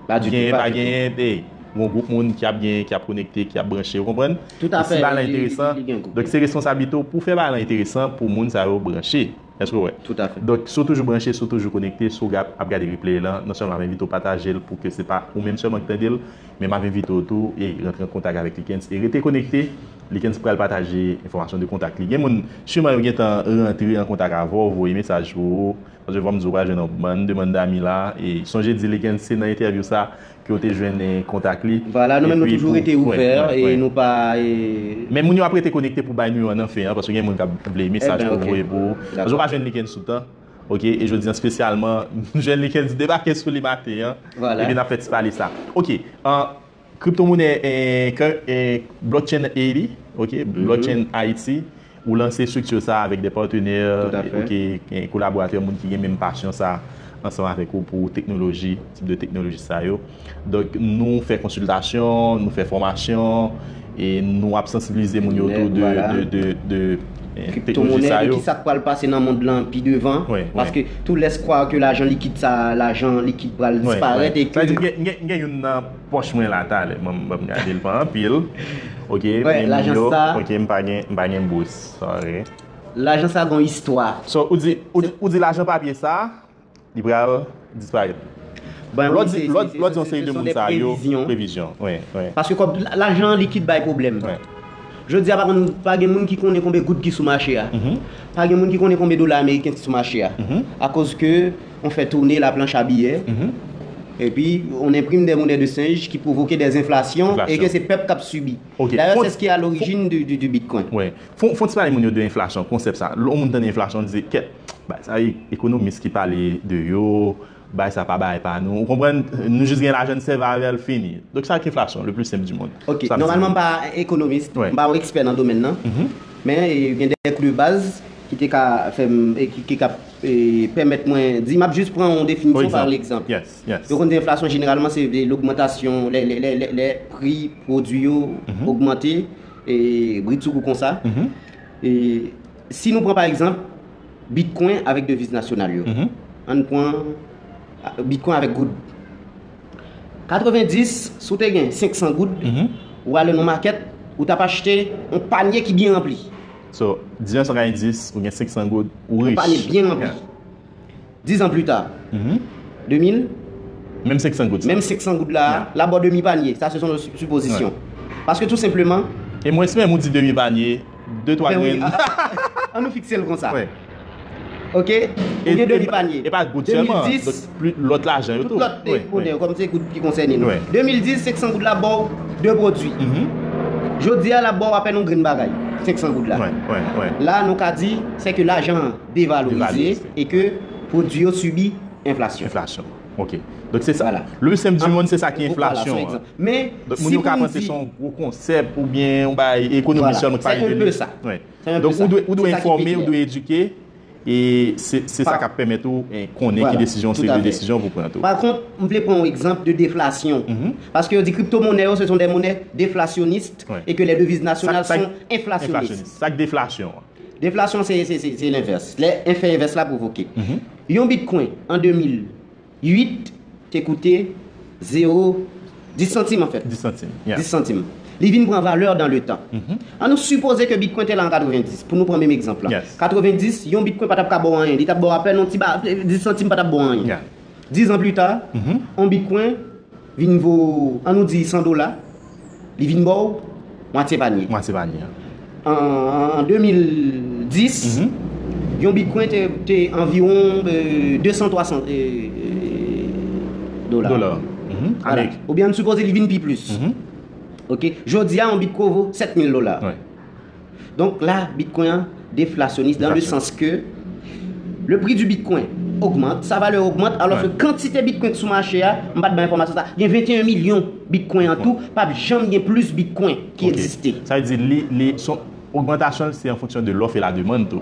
pa gen, pa gen, ey, yon gwoup moun ki ap gen, ki ap konekte, ki ap branche, ou konprann? E si bagay la enteresan, donk se responsablite w pou fè bagay la enteresan pou moun sa yo branche. Èske w wè? Toutafè. Donk, si w toujou branche, si w toujou konekte, si w ga-, ap gade replay lan, non sèlman m ap envite w pataje l pou ke se pa ou menm sèlman ki tande l, men m ap envite w tou e rantre an kontak avèk Likens e rete konekte. Likens pral pataje enfòmasyon de kontak li. Gen moun, siman yo gentan rantre an kontak avè w, voye mesaj pou ou. Paske fò m di w pral jwenn yon bann demann dami la. E sonje di Likens se nan entèvyou sa ke w te jwenn, eh, kontak li. Vwala, nou menm nou toujou rete ouvè e nou pa, eh, men moun yo ap rete konekte pou bay nou yo an nan fen an, paske gen moun k ap vle mesaj pou voye pou ou. Paske w pa jwenn Likens toutan. Ok, e jodi a espesyalman, nou jwenn Likens debake sou li maten an. Epi n ap fè ti pale sa. Ok, an, kriptomonè, eh, blockchain Haiti, ok, blockchain Haiti, ou lanse estrikti sa avèk de patenè, ok, gen kolaboratè, moun ki gen menm pasyon sa ansanm avèk ou pou teknoloji, tip de teknoloji sa yo. Donk, nou fè konsiltasyon, nou fè fòmasyon, e nou ap sansibilize moun yo otou de, de, de, de, eh, teknoloji sa yo. De ki sa k pral pase nan mond lan pi devan. Paske tout lèskwè ke lajan likid sa, lajan likid pral disparèt e ke... Sa vle di, gen, gen, gen youn nan pòch mwen la talè, ban m, ban m gade l, pa anpil. Ok, men lajan sa, ok, m pa gen, m pa gen bous, sorry. Lajan sa gon istwa. So, ou di, ou di, ou di lajan papye sa, li pral disparèt. Lò di, lò di yon seri de moun sa yo, previzyon, wi, wi. Paske kòb, lajan likid bay pwoblèm. Jodi a, pa konn, pa gen moun ki konnen konbyen goud ki sou mache a. Pa gen moun ki konnen konbyen dola ameriken ki sou mache a. Akoz ke on fè tounen laplanch a biyè. Et puis, on imprime des monnaies de singe qui provoquent des inflations et que c'est peuple qui a subi. D'ailleurs, c'est ce qui est à l'origine du, du, du Bitcoin. Fon ti pale moun yo de enflasyon, konsèp sa. Lè yon moun tande enflasyon, li di, kèt, bay sa, ekonomis ki pale de yo, bay sa pa bay pa nou. Ou konprann, nou jis gen lajan n sèvi avè l, fini. Donk, sa k enflasyon, le plus simple du monde. Ok, nòmalman, m pa ekonomis, m pa yon ekspè nan domèn nan, men gen de kou de baz ki te ka fè m, ki, ki ka pèmèt mwen di, m ap jis pran yon definisyon pa egzanp. Yo konn di enflasyon jeneralman se logmantasyon, lè, lè, lè, lè pri pwodui yo ogmante, e, britsoukou konsa. E, si nou pran pa egzanp Bitcoin avèk deviz nasyonal yo, ann pran Bitcoin avèk goud. Katrevenndis, si w te gen senksan goud, ou ale nan makèt, ou t ap achte yon panye ki byen ranpli. So, di an san katrevenndis, ou gen senksan goud, ou rich. Yon panye byen ranpli. Dis an pli ta, de mil, menm senksan goud sa. Menm senksan goud la, l ap ba w demi panye. Sa se yon sipozisyon. Paske tou senpleman. E mwens menm ou di demi panye, de twa grenn. Ann nou fikse l konsa. Ok? Ou gen demi panye. E pa goud sèlman. Donk, lòt lajan yo tou. Tout lòt monè yo, kòm se goud ki konsène nou. De mil dis, senksan goud la ba w de pwodui. Jodi a, l ap ba w apèn yon grenn bagay. Senksan goud la. La, nou ka di, se ke lajan an devalorize e ke pwodui yo sibi enflasyon. Enflasyon. Ok. Donk, se sa. Le plus simple du monde, se sa ki enflasyon an. Men, Donk, moun yo ka panse se yon gwo konsèp oubyen yon bagay ekonomi sèlman ki pa rive li. Donk, ou dwe enfòme, ou dwe edike. E se, se sa k ap pèmèt ou konnen ki desizyon, seri de desizyon pou pran tou. Pa kont, m vle pran yon egzanp de deflasyon. Paske yo di kriptomonè yo, ce sont des monnaies déflationnistes et que les devises nationales sont inflationnistes. Sa k deflasyon an? Deflasyon, se, se, se, se lenvès. Lè efè envès la pwovoke. Yon bitcoin an de mil uit te koute zewo, dis santim, anfèt. Dis santim. Dis santim. Li vin pran valè dans le temps. Ann nou sipoze ke bitcoin te la an katrevenndis, pou nou pran menm egzanp la. Katrevenndis, yon bitcoin pa t ap ka ba w anyen. Li t ap ba w apèn yon ti ba, dis santim pa t ap ba w anyen. Dis an pli ta, yon bitcoin vin vo, ann nou di san dola, li vin ba w mwatye panye. Mwatye panye. An, an de mil dis, yon bitcoin te, te anviwon, e, de san, twa san, e, dola. Dola. Voilà. Oubyen ann sipoze li vin pi plis. Ok? Jodi a, yon bitcoin vo sèt mil dola. Donk la, bitcoin an deflasyonis dans le sens que le prix du bitcoin augmente, sa valè ogmante, alòske kantite bitcoin ki sou mache a, m pa t bay enfòmasyon sa, gen venteyen milyon bitcoin an tou, p ap janm gen plis bitcoin ki egziste. Sa vle di, li, li, son ogmantasyon l se an fonksyon de lòf e la demann tou.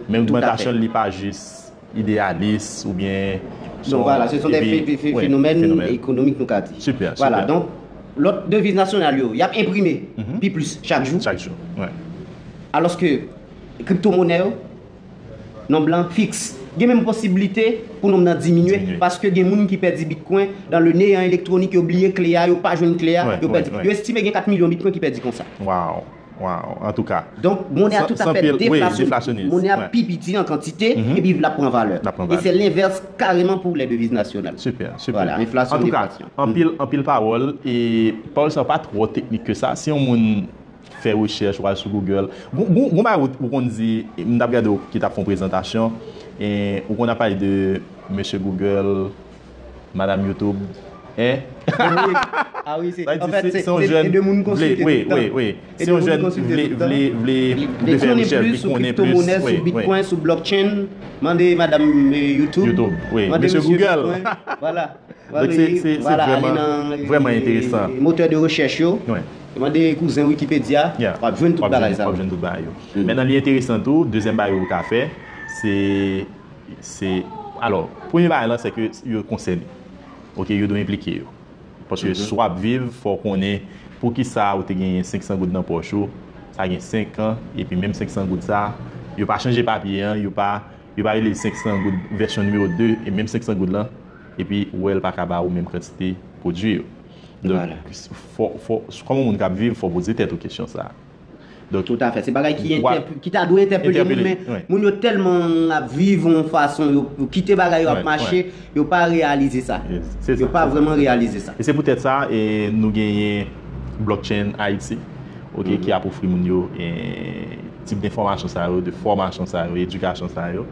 Men ogmantasyon l li pa jis ideyalis oubyen. Non, voilà, ce sont des phénomènes économiques nou ka di. Super, super. Voilà, donk, lòt deviz nasyonal yo, y ap enprime pi plis chak jou. Chak jou, wi. Alòske kriptomonè yo, nonb lan fiks. Gen menm posiblite pou nonb lan diminye, paske gen moun ki pèdi bitcoin dans le néant électronique, yo bliye kle a, yo pa jwenn kle a, yo pèdi. Yo estime gen kat milyon bitcoin ki pèdi konsa. Wow. Wow, antouka. Donk, monè a toutafè deflasyonis. Monè a pi piti an kantite, epi l ap pran valè. E se lenvès kareman pou les devises nationales. Super, super. Voilà, enflasyon, deflasyon. Antouka, anpil, anpil pawòl, e pawòl sa yo pa twò teknik ke sa. Si yon moun fè rechèch, ou al sou Google. Gon, gon, gon bagay ou, ou konn di, m t ap gade w ki t ap fè yon prezantasyon, e ou konn ap pale de mesye Google, Madanm YouTube, en? Ah wi, se, anfèt, se, se de moun konsilte tou le tan. Wi, wi, wi. Se yon jèn vle, vle, vle, vle fè rechèch, vle konnen plis. Sou kriptomonè, sou bitcoin, sou blockchain, mande madanm, e, YouTube, mande mesye Google. Voilà. Donk, se, se, se vrèman, vrèman enteresan. Motè de rechèch yo, mande kouzen Wikipedia, w ap jwenn tout bagay sa. W ap jwenn tout bagay yo. Mentnan, li enteresan tou, dezyèm bagay ou ka fè, se Se, alò, premye bagay lan, se ke yo konsène. Ok, yo dwe enplike yo. Paske si w ap viv, fò w konnen poukisa ou te genyen senk san goud nan pòch ou, sa gen senk an, epi menm senk san goud sa, yo pa chanje papye an, yo pa, yo pa rele l senk san goud vèsyon nimewo de, e menm senk san goud lan, epi ou wè l pa ka ba ou menm kantite pwodui yo. Donk, fò, fò, kòm yon moun k ap viv, fò w poze tèt ou kesyon sa a. Toutafè. Se bagay ki entèp-, ki ta dwe entèpele moun, men moun yo tèlman ap viv yon fason, yo, yo kite bagay yo ap mache, yo pa reyalize sa. Yo pa vrèman reyalize sa. E se poutèt sa, e, nou genyen Blockchain Haiti, ok, ki ap ofri moun yo, e, tip de enfòmasyon sa yo, de fòmasyon sa yo, edikasyon sa yo.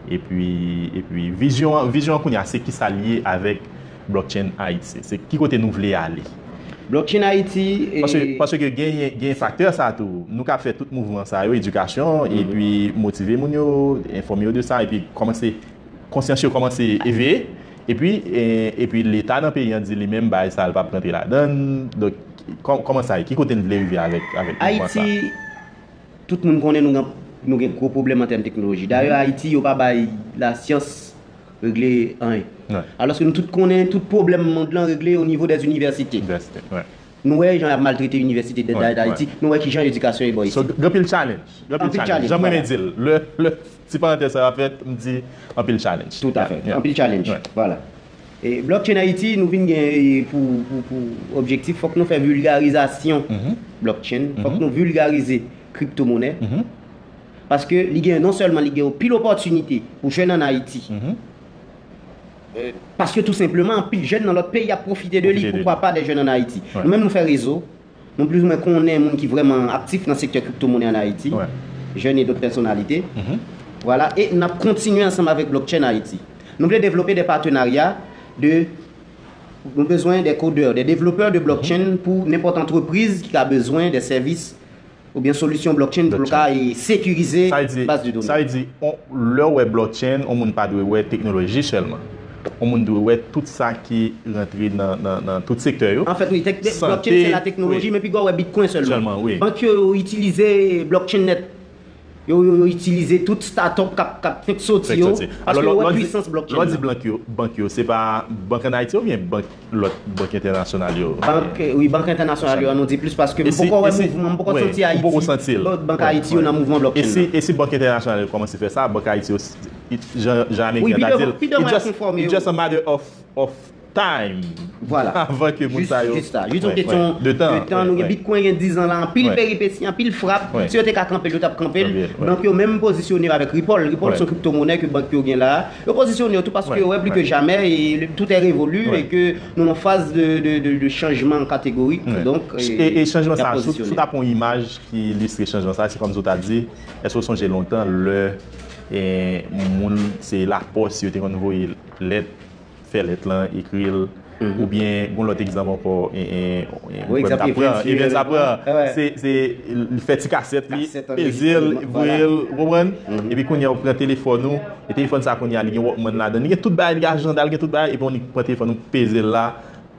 Epi, epi, vizyon an, vizyon an kounye a, se kisa l ye avèk Blockchain Haiti? Se ki kote nou vle ale? Blockchain Haiti. Paske, paske gen, gen faktè sa tou. Nou ka fè tout mouvman sa yo, edikasyon, epi motive moun yo, enfòme yo de sa, epi kòmanse, konsyans yo kòmanse eveye, epi, e, epi Leta nan peyi an di li menm bagay sa l p ap rantre ladan l. Donk, kò- kòman sa ye? Ki kote n vle rive avèk, avèk mouvman sa? Ayiti, tout moun konnen nou gen, nou gen gwo pwoblèm an tèm teknoloji. Dayè, Ayiti, yo pa bay lasyans regle anyen. Alòske nou tout konnen tout pwoblèm mond lan regle o nivo dè inivèsite. Inivèsite, wi. Nou wè jan y ap maltrete inivèsite dè Dayiti, nou wè ki jan edikasyon ye bò isit. So, gen anpil challenge. Gen anpil challenge. Jan m renmen di l, lè, lè ti parantèz sa yo ap fèt, m di anpil challenge. Toutafè. Anpil challenge. Vwala. E Blockchain Haiti, nou vin gen e, pou, pou, pou objektif, fòk nou fè vilgarizasyon blockchain, fòk nou vilgarize kriptomonè. Paske li gen, non sèlman li gen anpil opòtinite pou jèn an Ayiti. E, paske tou senpleman, anpil jèn nan lòt peyi ap pwofite de li, poukwa pa de jèn an Ayiti. Nou menm nou fè rezo, nou plizoumwen konnen moun ki vrèman aktif nan sektè kriptomonè an Ayiti, jèn e dòt pèsonalite. Vwala, e n ap kontinye ansanm avèk Blockchain Haiti. Nou vle devlope de patenarya de, nou bezwen de codeurs, de développeurs de blockchain pou nenpòt antrepriz ki ka bezwen de sèvis oubyen solisyon blockchain pou l ka e, sekirize baz de done. Sa vle di, on, lè w wè blockchain, on moun pa dwe wè teknoloji sèlman. On moun dwe wè tout sa ki rantre nan, nan, nan tout sektè yo. Anfèt, wi, tek- blockchain se la teknoloji, men pigwa w wè Bitcoin sèlman. Sèlman, wi. Bank yo itilize blockchain nèt. Yo, yo, yo itilize tout startup k ap, k ap fenk soti yo. Paske yo wè pwisans blockchain. Lè w di bank yo, bank yo, se pa bank an Ayiti oubyen bank lòt bank entènasyonal yo? Bank, wi, bank entènasyonal yo, an nou di plis paske m poko wè mouvman, m poko santi Ayiti. Bank Ayiti yo nan mouvman blockchain nan. E si bank entènasyonal yo kòmanse fè sa, bank Ayiti yo, jan, jan Ameriken ta di l, it's just a matter of, of time. Vwala. Avan ke moun sa yo. Jis sa. Jis yon kesyon de tan. Nou gen Bitcoin gen diz an la, anpil peripesi, anpil frap. Si yo te ka kanpe l, yo t ap kanpe l. Donk yo menm pozisyone avèk Ripple. Ripple se yon kriptomonè ke bank yo gen la. Yo pozisyone yo tou paske yo wè pli ke jamè e tout est révolu e ke nou nan faz de, de, de, de chanjman kategorik. Donk, e, e chanjman sa, si w t ap yon imaj ki ilistre chanjman sa, se kòm si w ta di, èske w sonje lontan lè e, moun se lapòs yo te konn voye lèt, fè lèt lan, ekri l, oubyen gon lòt egzanp ankò, e, e, e, Evens Apran, se, se, li fè ti kasèt li, peze l, voye l, ou konprann? Epi kounye a ou pran telefòn ou, e telefòn sa kounye a li gen Walkman ladan, li gen tout bagay, li gen ajanda, li gen tout bagay, epi ou pran telefòn ou peze l la,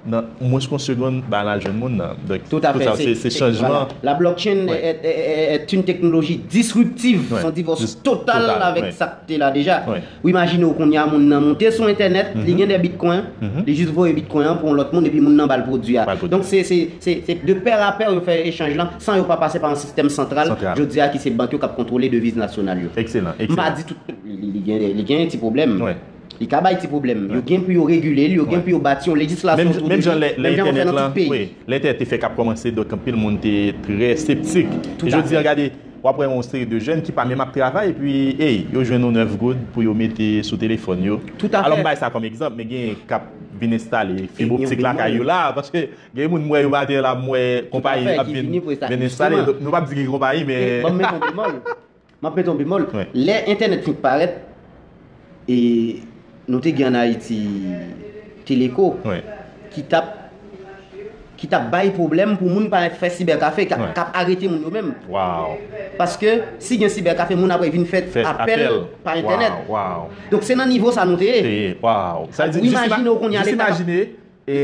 nan mwens ke yon segonn, bagay la jwenn moun nan. Donk, tout sa, se chanjman. La blockchain est, est, est, est une technologie disruptive. C'est un divorce total avec sa k te la deja. Ou imajine w kounye a moun nan monte sou entènèt, li gen de bitcoin, li jis voye bitcoin an pou yon lòt moun epi moun nan ba l pwodui a. Donk se, se, se, se de pè a pè yo fè echanj lan san yo pa pase pa yon sistèm santral, jodi a ki se bank yo k ap kontwole deviz nasyonal yo. Ekselan, M pa di tout, li, li, li gen, li gen ti pwoblèm. Li ka bay ti pwoblèm. Yo gen pou yo regile l, yo gen pou yo bati yon lejislasyon sou li, menm jan w fè nan tout peyi. Lè entènèt te fèk ap kòmanse, donk anpil moun te trè septik. E jodi a, gade, w ap wè yon seri de jèn ki pa menm ap travay, epi, ey, yo jwenn yon nèf goud pou yo mete sou telefòn yo. Alò, m bay sa kòm egzanp, men gen k ap vin enstale fib optik lakay yo la, paske gen moun m wè yo maten la, m wè konpayi ap vin, vin enstale. Donk, nou p ap di ki konpayi, men. M ap mete yon bemòl. Lè entènèt fin parèt, e nou te gen ann Ayiti Teleco, ki t ap, ki t ap bay pwoblèm pou moun pa fè sibèkafe, k ap, k ap arete moun yo menm. Paske si gen sibèkafe, moun apre vin fè apèl pa entènèt. Donk se nan nivo sa nou te ye. Ou imajine w kounye a Leta. E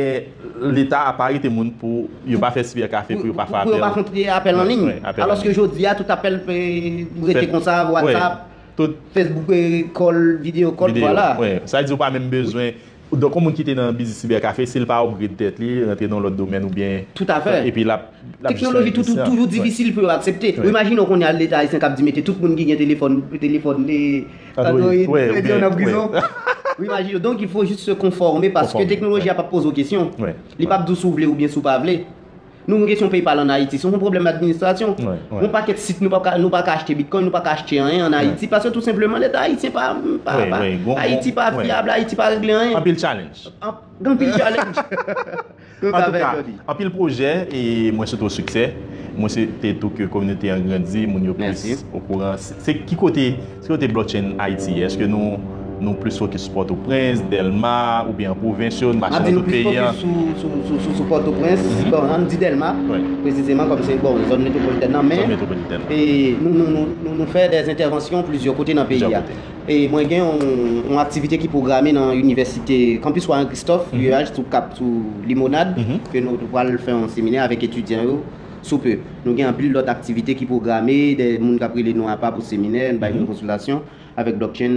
Leta ap arete moun pou yo pa fè sibèkafe, pou yo pa fè apèl. Pou yo pa fè apèl an liy. Alòske jodi a, tout apèl rete konsa, WhatsApp, Facebook call, video call, vwala. Sa vle di ou pa menm bezwen. Donk, yon moun ki te nan biznis sibèkafe, si l pa upgrade tèt li, rantre nan lòt domèn oubyen. Toutafè. Epi l ap, l ap jis fè. Teknoloji toujou difisil pou yo aksepte. Ou imajine w kounye a Leta ayisyen k ap di mete tout moun ki gen telefòn, telefòn, Android, Android, nan prizon. Ou imajine, donk il faut juste se conformer paske teknoloji a p ap poze w kesyon. Li p ap di w si w vle oubyen si w pa vle. Nou gen kesyon PayPal ann Ayiti, se yon pwoblèm administrasyon. Yon pakèt sit nou pa ka, nou pa ka achte Bitcoin, nou pa ka achte anyen ann Ayiti paske tou senpleman Leta ayisyen pa, pa, pa, Ayiti pa fyab, Ayiti pa regle anyen. Anpil challenge. Gen anpil challenge. Antouka, anpil pwojè e mwen swete w siksè. Mwen swete tou ke kominote an grandi, moun yo plis okouran. Se, se ki kote, se kote Blockchain Haiti ye? Èske nou, Nou plis fokis sou Pòtoprens, Dèlma, oubyen an pwovens yo, nou mache nan tout peyi a? M ap di nou plis fokis sou, sou, sou, sou, sou Pòtoprens, bon, ann di Dèlma, presizeman, kòm se, bon, zòn metwopolitèn nan, men, e, nou, nou, nou, nou, nou fè dè entèvansyon plizyè kote nan peyi a. E mwen gen yon, yon aktivite ki pwograme nan inivèsite, kanpis Warren Christophe, U E H, sou Kap, sou Limonad, ke nou pral fè yon seminè avèk etidyan yo, sou pe. Nou gen anpil lòt aktivite ki pwograme, dè moun k ap rele nou apa pou seminè, n bay nou konsiltasyon avèk Blockchain,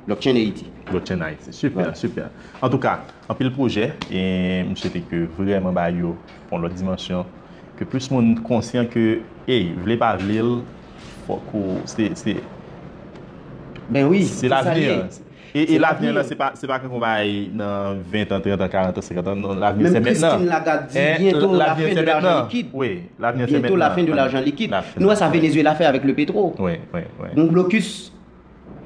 Blockchain Haiti. Blockchain Haiti, super, super. Antouka, anpil pwojè, e m swete ke vrèman bay yo yon lòt dimansyon, ke plis moun konsyan ke, ey, vle pa vle l, fòk ou, se, se, Ben wi, se lavni an. E, e lavni an, se pa, se pa kankou bay nan ven tan, trant an, karant an, senkant an, non, lavni se mentnan. Menm Christine Lagarde di, bientôt la fin de l'argent liquide. Wi, lavni se mentnan. Bientôt la fin de l'argent liquide. Nou wè sa Venezuela fè avèk le petro. Wi, wi, wi. Yon blokis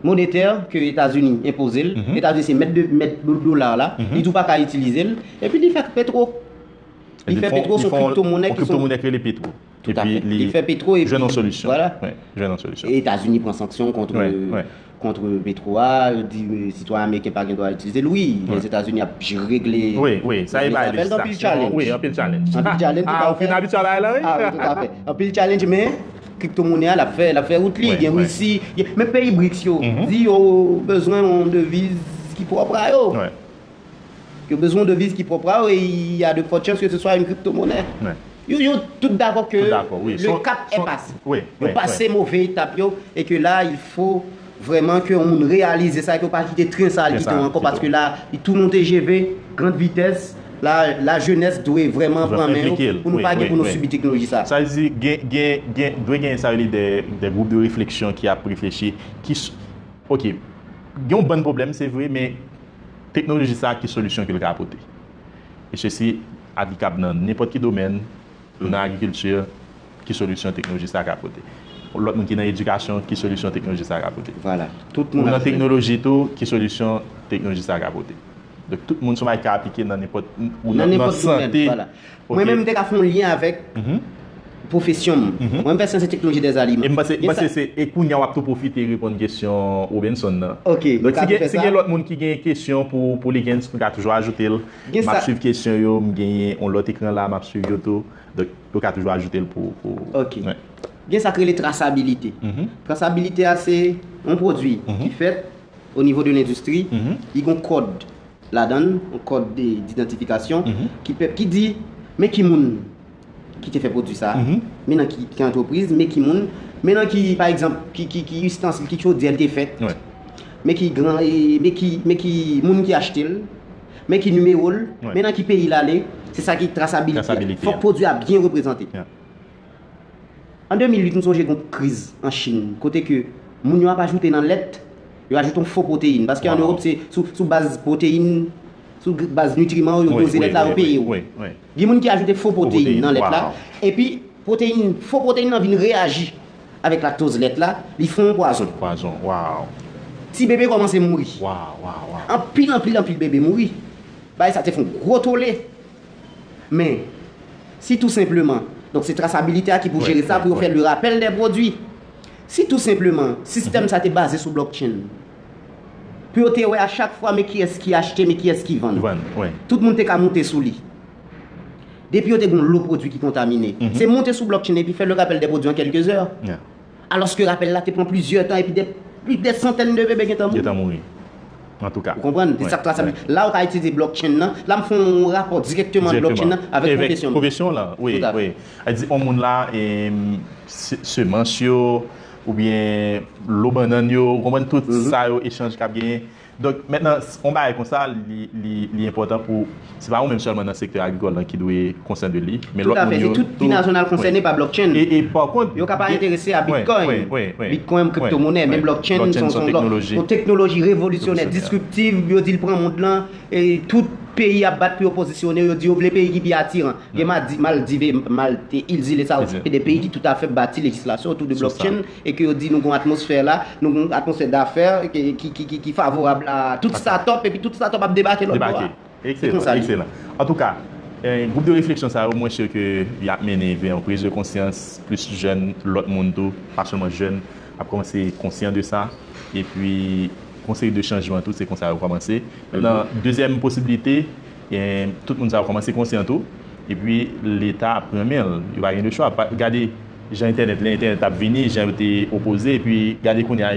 monetè ke Etazini enpoze l. Etazini se mèt de, mèt do, dola la. Li di w pa ka itilize l. Epi li fè petro. Li fè petro, se yon kriptomonè ki, kriptomonè ki rele petro. Tout à fait. Li fè petro epi jwenn yon solisyon. Vwala. Wi, jwenn yon solisyon. E Etazini pran sanksyon kont, kont petro a, yo di, e, sitwayen ameriken pa gen dwa itilize l. Wi, Lèzetazini ap regle. Wi, wi, sa e bay Sa fè l anpil challenge. Wi, anpil challenge. Anpil challenge, Ah, ou fin abitye a bagay la, wi. Ah, wi, tout à fait. Anpil challenge, men kriptomonè a l ap fè, l ap fè wout li. Gen Risi, men peyi briks yo di yo bezwen yon deviz ki pwòp a yo. Yo bezwen yon deviz ki pwòp a yo, e il y a de fortes chances que ce soit une crypto-monnaie. Yo, yo tout dakò ke le cap est passé. Yo pase move etap yo, e ke la, il faut vrèman ke yon moun reyalize sa, ke yo pa kite tren sa al kite yo ankò, paske la, li tou monte G V, grande vitesse, la, la jeunesse dwe vrèman pran men yo pou nou pa gen pou nou sibi teknoloji sa. Sa vle di, gen, gen, gen, dwe gen sa rele de, de gwoup de refleksyon ki ap reflechi, ki, ok, gen yon bann pwoblèm, se vre, men teknoloji sa, ki solisyon ke l ka pote? E sesi aplikab nan nenpòt ki domèn, ou nan agrikilti, ki solisyon teknoloji sa ka pote? Lòt moun ki nan edikasyon, ki solisyon teknoloji sa ka pote? Vwala. Tout moun nan teknoloji tou, ki solisyon teknoloji sa ka pote? Donk, tout moun sou may ka aplike nan nenpòt, ou nan sante. Mwen menm, m te ka fè yon lyen avèk pwofesyon m. Mwen, m fè syans e teknoloji dèzaliman. E m panse, m panse se, e kounye a w ap tou pwofite reponn kesyon Robenson nan. Ok. Donk, si gen, si gen lòt moun ki gen kesyon pou, pou Ligens, nou ka toujou ajoute l. M ap swiv kesyon yo, m genyen yon lòt ekran la, m ap swiv yo tou. Donk, yo ka toujou ajoute l pou, pou. Ok. Gen sa k rele trasabilite. Trasabilite a, se yon pwodui ki fèt o nivo de lendistri, li gon kòd ladan l, yon kòd de, didantifikasyon, ki pè, ki di, men ki moun ki te fè pwodui sa, men nan ki, ki antrepriz, men ki moun, men nan ki, pa egzanp, ki, ki, ki istansil, ki chodyè l te fèt, men ki gran, e, men ki, men ki moun ki achte l, men ki nimewo l, men nan ki peyi l ale, se sa ki trasabilite. Fòk pwodui a byen reprezante. An de mil uit, m sonje gen yon kriz an Chin, kote ke moun yo ap ajoute nan lèt, yo ajoute yon fo pwoteyin. Paske an Ewòp, se sou, sou baz pwoteyin, sou baz nitriman, yo doze lèt la, yo peye w. Gen moun ki ajoute fo pwoteyin nan lèt la, epi pwoteyin, fo pwoteyin nan vin reyaji avèk laktoz lèt la, li fè yon pwazon. Pwazon, waw. Ti bebe kòmanse mouri. Waw, waw, waw. Anpil, anpil, anpil bebe mouri. Bagay sa te fè yon gwo tole. Men, si tou senpleman, donk se trasabilite a ki pou jere sa, pou yo fè le rapèl dè pwodui. Si tou senpleman, sistèm sa te baze sou blockchain, pou yo te wè a chak fwa, men kiyès ki achte, men kiyès ki vann. Tout moun te ka moute sou li. Depi yo te gen yon lo pwodui ki kontamine. Se moute sou blockchain epi fè le rapèl dè pwodui an kèlke zè. Alòske rapèl la te pran plizyè tan epi dè, plis dè santèn de bebe gentan mouri. Gentan mouri. Antouka. Ou konprann? Se sa k trasabilite. La, ou ka itilize blockchain nan. La, m fè yon rapò dirèkteman ak blockchain nan avèk pwofesyon m. Pwofesyon lan, wi, wi. Sa di, yon moun la, e, se, semans yo, oubyen lo bannann yo, ou konprann tout sa yo, echanj k ap genyen. Donk, mentnan, yon bagay konsa, li, li, li enpòtan pou, se pa ou menm sèlman nan sektè agrikòl lan ki dwe konsyan de li, men lòt moun yo tou. Tout à fait, se tout binasyonal konsène pa blockchain. E, e pa kont, yo ka pa enterese a Bitcoin. Bitcoin, kriptomonè, men blockchain, se yon, se yon teknoloji revolisyonè, disriptif, yo di l pran mond lan, e tout peyi ap bat pou yo pozisyone, yo di yo vle peyi ki pi atiran. Gen Maldi-, Maldiv, Malte, Il Zile sa yo, se de peyi ki toutafè bati lejislasyon otou de blockchain, e ke yo di nou gon atmosfè la, nou gon atmosfè dafè ki, ki, ki, ki, ki favorab a tout startup, epi tout startup ap debake lòt bò a. Ekselan, ekselan. Antouka, eh, gwoup de refleksyon sa yo, mwen si ke y ap mennen vè yon priz de konsyans, plis jèn, lòt moun tou, pa sèlman jèn, ap kòmanse konsyan de sa, epi Gon seri de chanjman tou, se konsa yo kòmanse. Nan dezyèm posiblite, eh, tout moun sa yo kòmanse konsyan tou. Epi Leta ap pran men l. Yo pa gen de chwa. Pa- Gade jan entènèt, lè entènèt ap vini, jan yo te opoze, epi gade kounye a.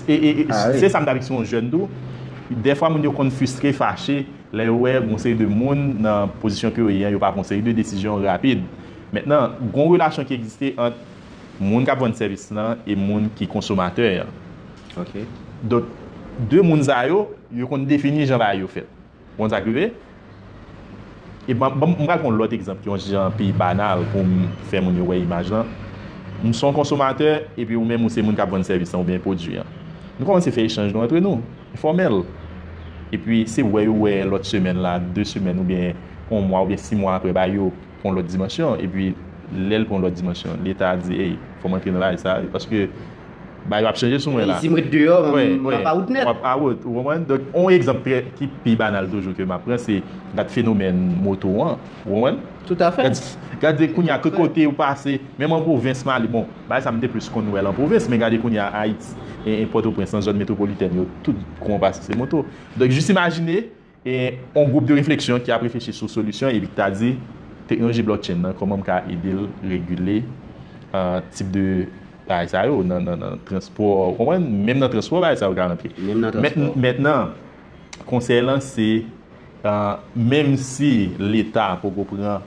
E, e, e, se sa m t ap eksplike yon jèn tou. Dèfwa moun yo konn fristre, fache, lè yo wè gon seri de moun nan pozisyon ke yo ye an, yo pa pran seri de desizyon rapid. Mentnan, gon relasyon ki egziste ant moun k ap vann sèvis lan e moun ki konsomatè an. Donk, de moun sa yo, yo konn defini jan bagay yo fèt. Ou konn sa k rive? E ban, ban, m pral pran yon lòt egzanp ki yon jan pi banal pou m fè moun yo wè imaj lan. M se yon konsomatè, epi ou menm ou se moun k ap vann sèvis lan oubyen pwodui an. Nou kòmanse fè echanj nou antre nou, enfòmèl. Epi se wè yo wè lòt semèn la, de semèn oubyen yon mwa oubyen sis mwa apre, ba yo pran lòt dimansyon. Epi lè l pran lòt dimansyon, Leta di, ey, fò m antre nan bagay sa, paske bagay yo ap chanje sou mwen la. Si m ret deyò, m ap out nèt. W ap out, ou konprann? Donk, yon egzanp trè, ki pi banal toujou ke m ap pran, se gad fenomèn moto an, ou konprann? Tout à fait. Gad, gade kounye a, tout kote ou pase, menm an pwovens m ale, bon, bagay sa m te plis konn wè l an pwovens, men gade kounye a, Ayiti, e, e Pòtoprens, nan zòn metwopolitèn yo, tout kote ou pase, se moto. Donk, jis imajine, e, yon gwoup de refleksyon ki ap reflechi sou solisyon epi ki ta di, teknoloji blockchain nan, kòman m ka ede l regile, ah, tip de bagay sa yo nan, nan, nan transpò, ou konprann? Menm nan transpò, bagay sa yo ka rantre. Menm nan transpò. Mentnan, konsèy lan se, ah, menm si Leta poko pran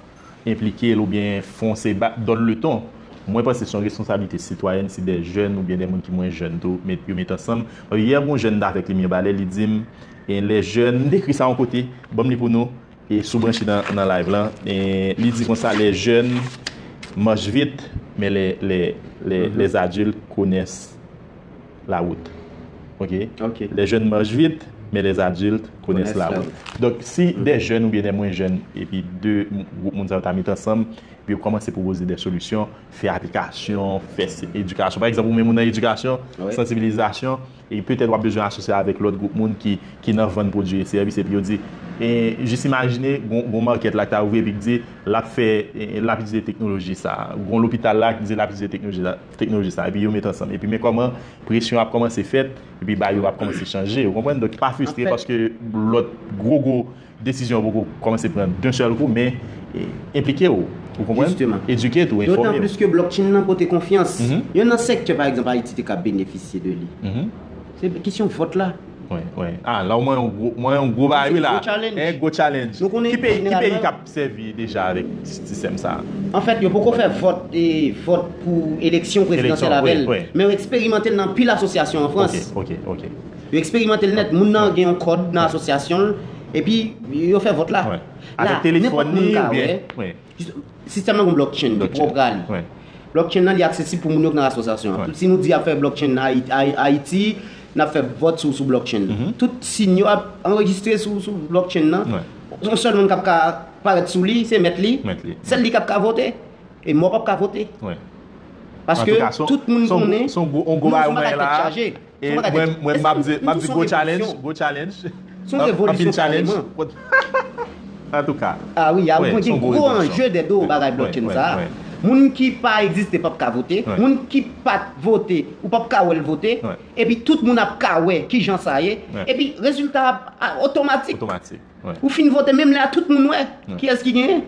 enplike l oubyen fè yon seri ba, dòt leton. Mwen panse se yon responsablite sitwayèn si de jèn oubyen de moun ki mwen jèn tou met, yo met ansanm. Yè, gon jèn m t avèk li, m yon balè, li di m, e, les jeunes, m te ekri sa yon kote, ban m li pou nou, e si w branche nan, nan live lan, e, li di konsa, les jeunes marchent vite, mais les, les, les, les adultes connaissent la route. OK? Les jeunes marchent vite, mais les adultes connaissent la route. Donk, si de jèn oubyen de mwen jèn, epi de m- gwoup moun sa yo ta met ansanm, epi yo kòmanse pwopoze de solisyon, fè aplikasyon, fè se- edikasyon. Pa egzanp, ou menm ou nan edikasyon, sansibilizasyon, e petèt w ap bezwen asosye avèk lòt gwoup moun ki, ki nan vann pwodui e sèvis, epi yo di, e, jis imajine, gon, gon market la ki ta ouvri, epi ki di, l ap fè, e, l ap itilize teknoloji sa. Gon lopital la ki di l ap itilize teknoloji sa, teknoloji sa. Epi yo met ansanm. Epi men kòman presyon ap kòmanse fèt, epi bagay yo ap kòmanse chanje. Ou konprann? Donk, pa fristre paske lòt gwo, gwo desizyon poko kòmanse pran d'un seul coup, men, e, enplike w. Ou konprann? Edike tou, enfòme w. Dotan plis ke blockchain nan pote konfyans. Youn nan sektè, pa egzanp, Ayiti te ka benefisye de li. Se kesyon vòt la. Wi, wi. Ah, la w mwen yon gwo, mwen yon gwo bagay wi la. Gwo challenge. En gwo challenge. Nou konnen ki peyi, ki peyi k ap sèvi deja avèk sistèm sa a? Anfèt, yo poko fè vòt, e, vòt pou eleksyon prezidansyèl avè l. Men yo eksperimante l nan pil asosyasyon an Frans. OK, OK, OK. Yo eksperimante l nèt. Moun nan gen yon kòd nan asosyasyon l, epi yo fè vòt la. Avèk telefòn li oubyen? Sistèm nan gon blockchain ki pwòp a li. Blockchain nan, li aksesib pou moun yo k nan asosyasyon an. Si nou di y ap fè blockchain nan Ayiti, n ap fè vòt sou, sou blockchain nan. Tout siy yo ap anrejistre sou, sou blockchain nan. Yon sèl moun k ap ka parèt sou li, se mèt li. Sèl li k ap ka vote. E mò p ap ka vote. Paske tout moun konnen nou sou matak tèt chaje. E mwen, mwen, m ap di, m ap di gwo challenge, gwo challenge. Se yon revolisyon kareman. Antouka. Ah wi, a wi, gen gwo anje dèdo bagay blockchain sa a. Moun ki pa egziste p ap ka vote. Moun ki pa t vote, ou p ap ka wè l vote. Epi tout moun ap ka wè kijan sa ye. Epi rezilta a otomatik. Otomatik. Ou fin vote, menm lè a tout moun wè kiyès ki genyen.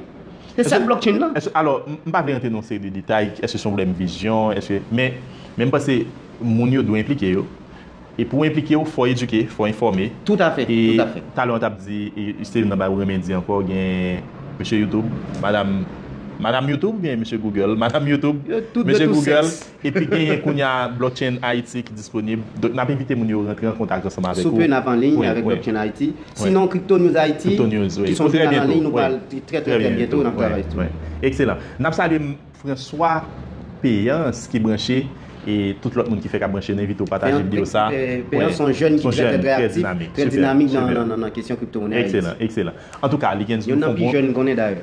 Se sa k blockchain nan. Alò, m pa vle rantre nan yon seri de detay, èske se yon pwoblèm vizyon, èske, men, men m panse moun yo dwe enplike yo. E pou w enplike w, fò w edike, fò w enfòme. Tout à fait, tout à fait. E talè w t ap di, e se youn nan bagay ou renmen di ankò, gen mesye YouTube, madam, madam YouTube, gen mesye Google, madam YouTube, mesye Google. Epi genyen kounye a Blockchain Haiti ki disponib. Donk, n ap envite moun yo rantre an kontak ansanm avèk ou. Sou pe n ap an liy avèk Blockchain Haiti. Sinon, Crypto News Haiti, ki se yon jounal an liy, nou pral trè, trè, trè byento, n ap travay sou li. Ekselan. N ap salye François Payance ki branche, e tout lòt moun ki fèk ap branche, n envite w pataje videyo sa. Payance se yon jèn ki trè, trè, trè aktif, trè dinamik nan, nan, nan kesyon kripto monnè Ayiti. Ekselan, ekselan. Antouka, Ligens, nou fè yon bon. Youn nan pi jèn m konnen dayè.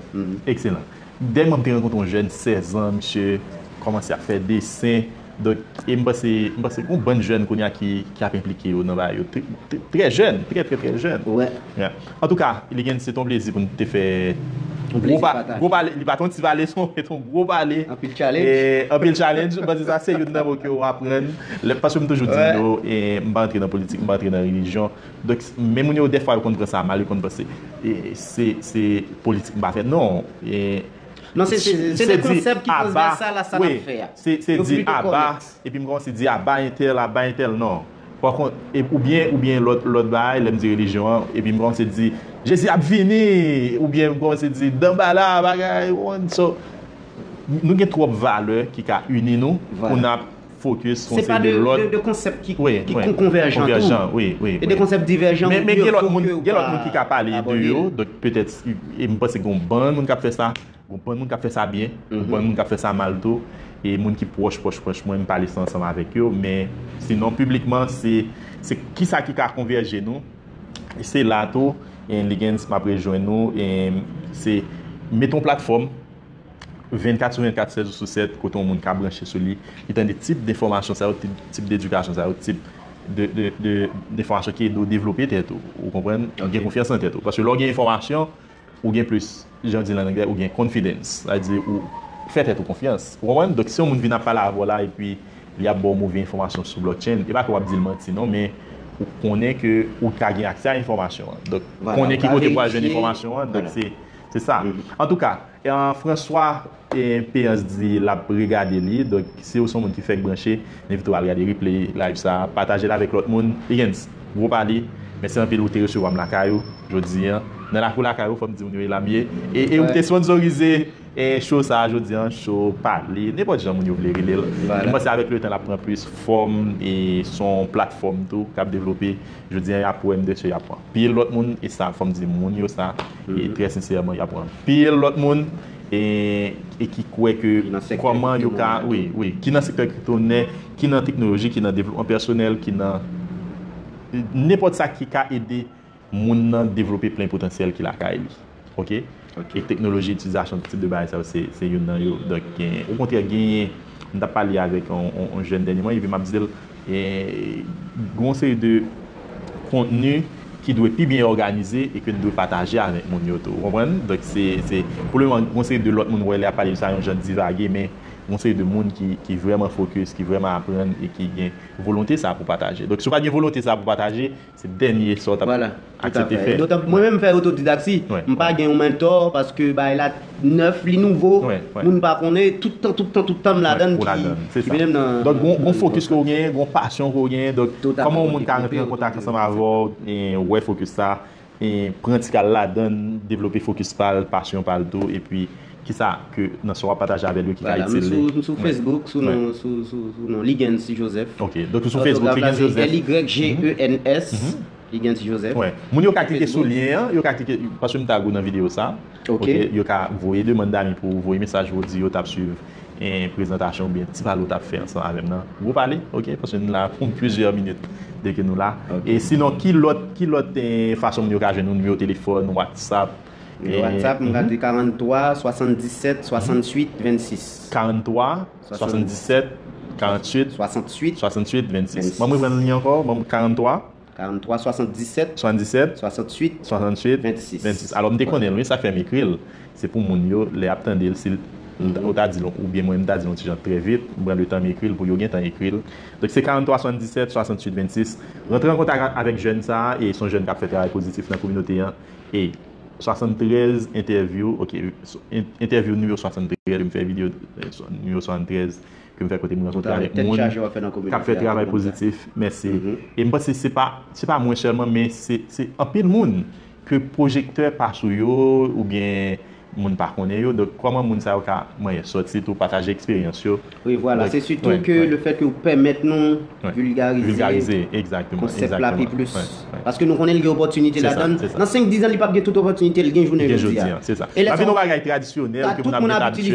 Ekselan. Dènyèman, m te rankontre yon jèn sèz an, misye kòmanse ap fè desen. Donk, e m panse, m panse gen yon bann jèn kounye a ki, ki ap enplike yo nan bagay yo. Trè, trè, trè jèn, trè, trè, trè jèn. Antouka, Ligens, se te yon plezi pou n te fè Gwo pale, li pa t yon ti pale, se yon gwo pale. Anpil challenge. Anpil challenge. Mwen se sa, se youn nan mo ke w aprann. Paske m toujou di yo, m pa antre nan politik, m pa antre nan relijyon. Donk, men moun yo, dèfwa, yo konn pran sa mal, yo konn panse se politik m pa fè. Non. Non, se de konsèp ki transvèsal a sa n ap fè a. Se di aba, epi m kòmanse di aba entèl, aba entèl, non. Oubyen, oubyen lòt bagay, lè m di relijyon an, epi m kòmanse di Jezi ap vini, oubyen m kòmanse di Danbala, bagay, so, nou gen twòp valè ki ka ini nou pou n ap fokis sou yon seri de lòt. Se pa de konsèp ki konvèjan tou. E de konsèp divèjan. Men gen lòt moun ki ka pale de yo, donk petèt, e m panse gen yon bann moun k ap fè sa. Gon bann moun k ap fè sa byen, gon bann moun k ap fè sa mal tou. E moun ki pwòch, pwòch, pwòch mwen, m pale sa ansanm avèk yo. Men sinon, piblikman, se, se kisa ki ka konvèje nou. Se la tou, e Ligens, m ap rejwenn nou. E se mete yon platfòm vennkat sou vennkat, sèt jou sou sèt, kote yon moun ka branche sou li, li tande tip de fòmasyon sa yo, tip, tip de edikasyon sa yo, tip de, de, de, de fòmasyon ki ede w devlope tèt ou. Ou konprann? Gen konfyans nan tèt ou. Paske lè w gen enfòmasyon, ou gen plis, jan yo di l an anglè, ou gen confidence. Sa vle di ou fè tèt ou konfyans. Ou konprann? Donk, si yon moun vin ap pale avè w la, epi li ap ba w move enfòmasyon sou blockchain, e pa ke w ap di l manti, non, men ou konnen ke ou ka gen aksè a enfòmasyon an. Donk, konnen ki kote pou al jwenn enfòmasyon an, donk se, se sa. Antouka, François Péance di l ap regade li, donk, si w se yon moun ki fèk branche, m envite w al gade replay live sa, pataje l avèk lòt moun. Higgins, gwo pale, mèsi anpil ou te resevwa m lakay ou jodi an. Nan lakou lakay ou, fò m di moun yo e la m ye. E, e ou te sponsorize show sa a jodi an, show pale, nenpòt jan moun yo vle rele l. M panse avèk letan l ap pran plis fòm, e se yon platfòm tou k ap devlope. Jodi an, y ap wè m de se y ap pran anpil lòt moun, e sa, fò m di moun yo sa, e trè sensèman, y ap pran anpil lòt moun, e, e ki kwè ke kòman yo ka, wi, wi, ki nan sektè kripto monè, ki nan teknoloji, ki nan devlopman pèsonèl, ki nan nenpòt sa ki ka ede moun nan devlope plen potansyèl ki lakay li. Oke? E teknoloji, itilizasyon, tout tip de bagay sa yo, se, se youn nan yo. Donk, gen, okontrè, genyen, m t ap pale avèk yon, yon, yon jèn dènyèman, epi m ap di l, e, gen yon seri de kontni ki dwe pi byen òganize e ke n dwe pataje avèk moun yo tou. Ou konprann? Donk, se, se, pou lemoman, gen yon seri de lòt moun, w wè, lè y ap pale de sa, yon jan divage, men gen yon seri de moun ki, ki vrèman fokis, ki vrèman aprann e ki gen volonte sa pou pataje. Donk, si w pa gen volonte sa pou pataje, se dènye sa w t ap aksepte fè. Dotan, mwen menm, m fè otodidak, si m pa gen yon mentò, paske bagay la nèf, li nouvo, moun pa konnen, tout tan, tout tan, tout tan m ladan l, ki mennen m nan. Donk, gon, gon fokis ke w genyen, gon pasyon ke w genyen, donk, kòman yon moun ka rantre an kontak ansanm avè w, e, wè fokis sa, e, pran ti kal ladan l, devlope fokis pa l, pasyon pa l tou, epi kisa ke nan sa w ap pataje avè l yo ki ka itil li? M sou Facebook, sou non, sou, sou, sou non Ligens Joseph. Ok, donk ou sou Facebook, Ligens Joseph. L Y G E N S, Ligens Joseph. Moun yo ka klike sou lyen an, yo ka klike, paske m tag ou nan videyo sa. Ok. Yo ka voye demann Dami pou voye mesaj pou di yo t ap swiv, e, prezantasyon oubyen ti pale w t ap fè ansanm avè m nan. Gwo pale, ok, paske nou la pou plizyè minit de ke nou la. E sinon, ki lòt, ki lòt, e, fason moun yo ka jwenn nou, nimewo telefòn, WhatsApp, Nimewo WhatsApp, m ka di karant twa, swasanndisèt, swasanntuit, vennsis. Karant twa, swasanndisèt, karant uit, swasantuit, vennsis. Ban m reprann li ankò, ban m karant twa. Karant twa, swasanndisèt, swasanndisèt, swasantuit, swasantuit, vennsis. Alò, m te konnen l, wi, sa k fè m ekri l. Se pou moun yo, lè y ap tande l, si l, ou ta di l, oubyen mwen, m ta di l yon ti jan trè vit, m pran letan m ekri l pou yo gentan ekri l. Donk, se karant twa, swasanndisèt, swasantuit, vennsis. Rantre an kontak avèk jèn sa a, e se yon jèn k ap fè travay pozitif nan kominote an. E swasanntrèz entèvyou, ok, entèvyou nimewo swasanntrèz, m fè videyo, e, nimewo swasanntrèz, ke m fè kote m rankontre avèk moun k ap fè travay pozitif. Mèsi. E m panse se pa, se pa mwen sèlman, men se, se anpil moun ke pwojektè pa sou yo, oubyen moun pa konnen yo. Donk, kòman moun sa yo ka manyen sòti tou, pataje eksperyans yo? Wi, vwala. Se sitou ke lefètke ou pèmèt nou vilgarize konsèp la pi plis. Paske nou konnen l gen opòtinite ladan l. Nan senk, diz an, li p ap gen tout opòtinite l gen jounen jodi a. E lè sa, tout moun ap itilize.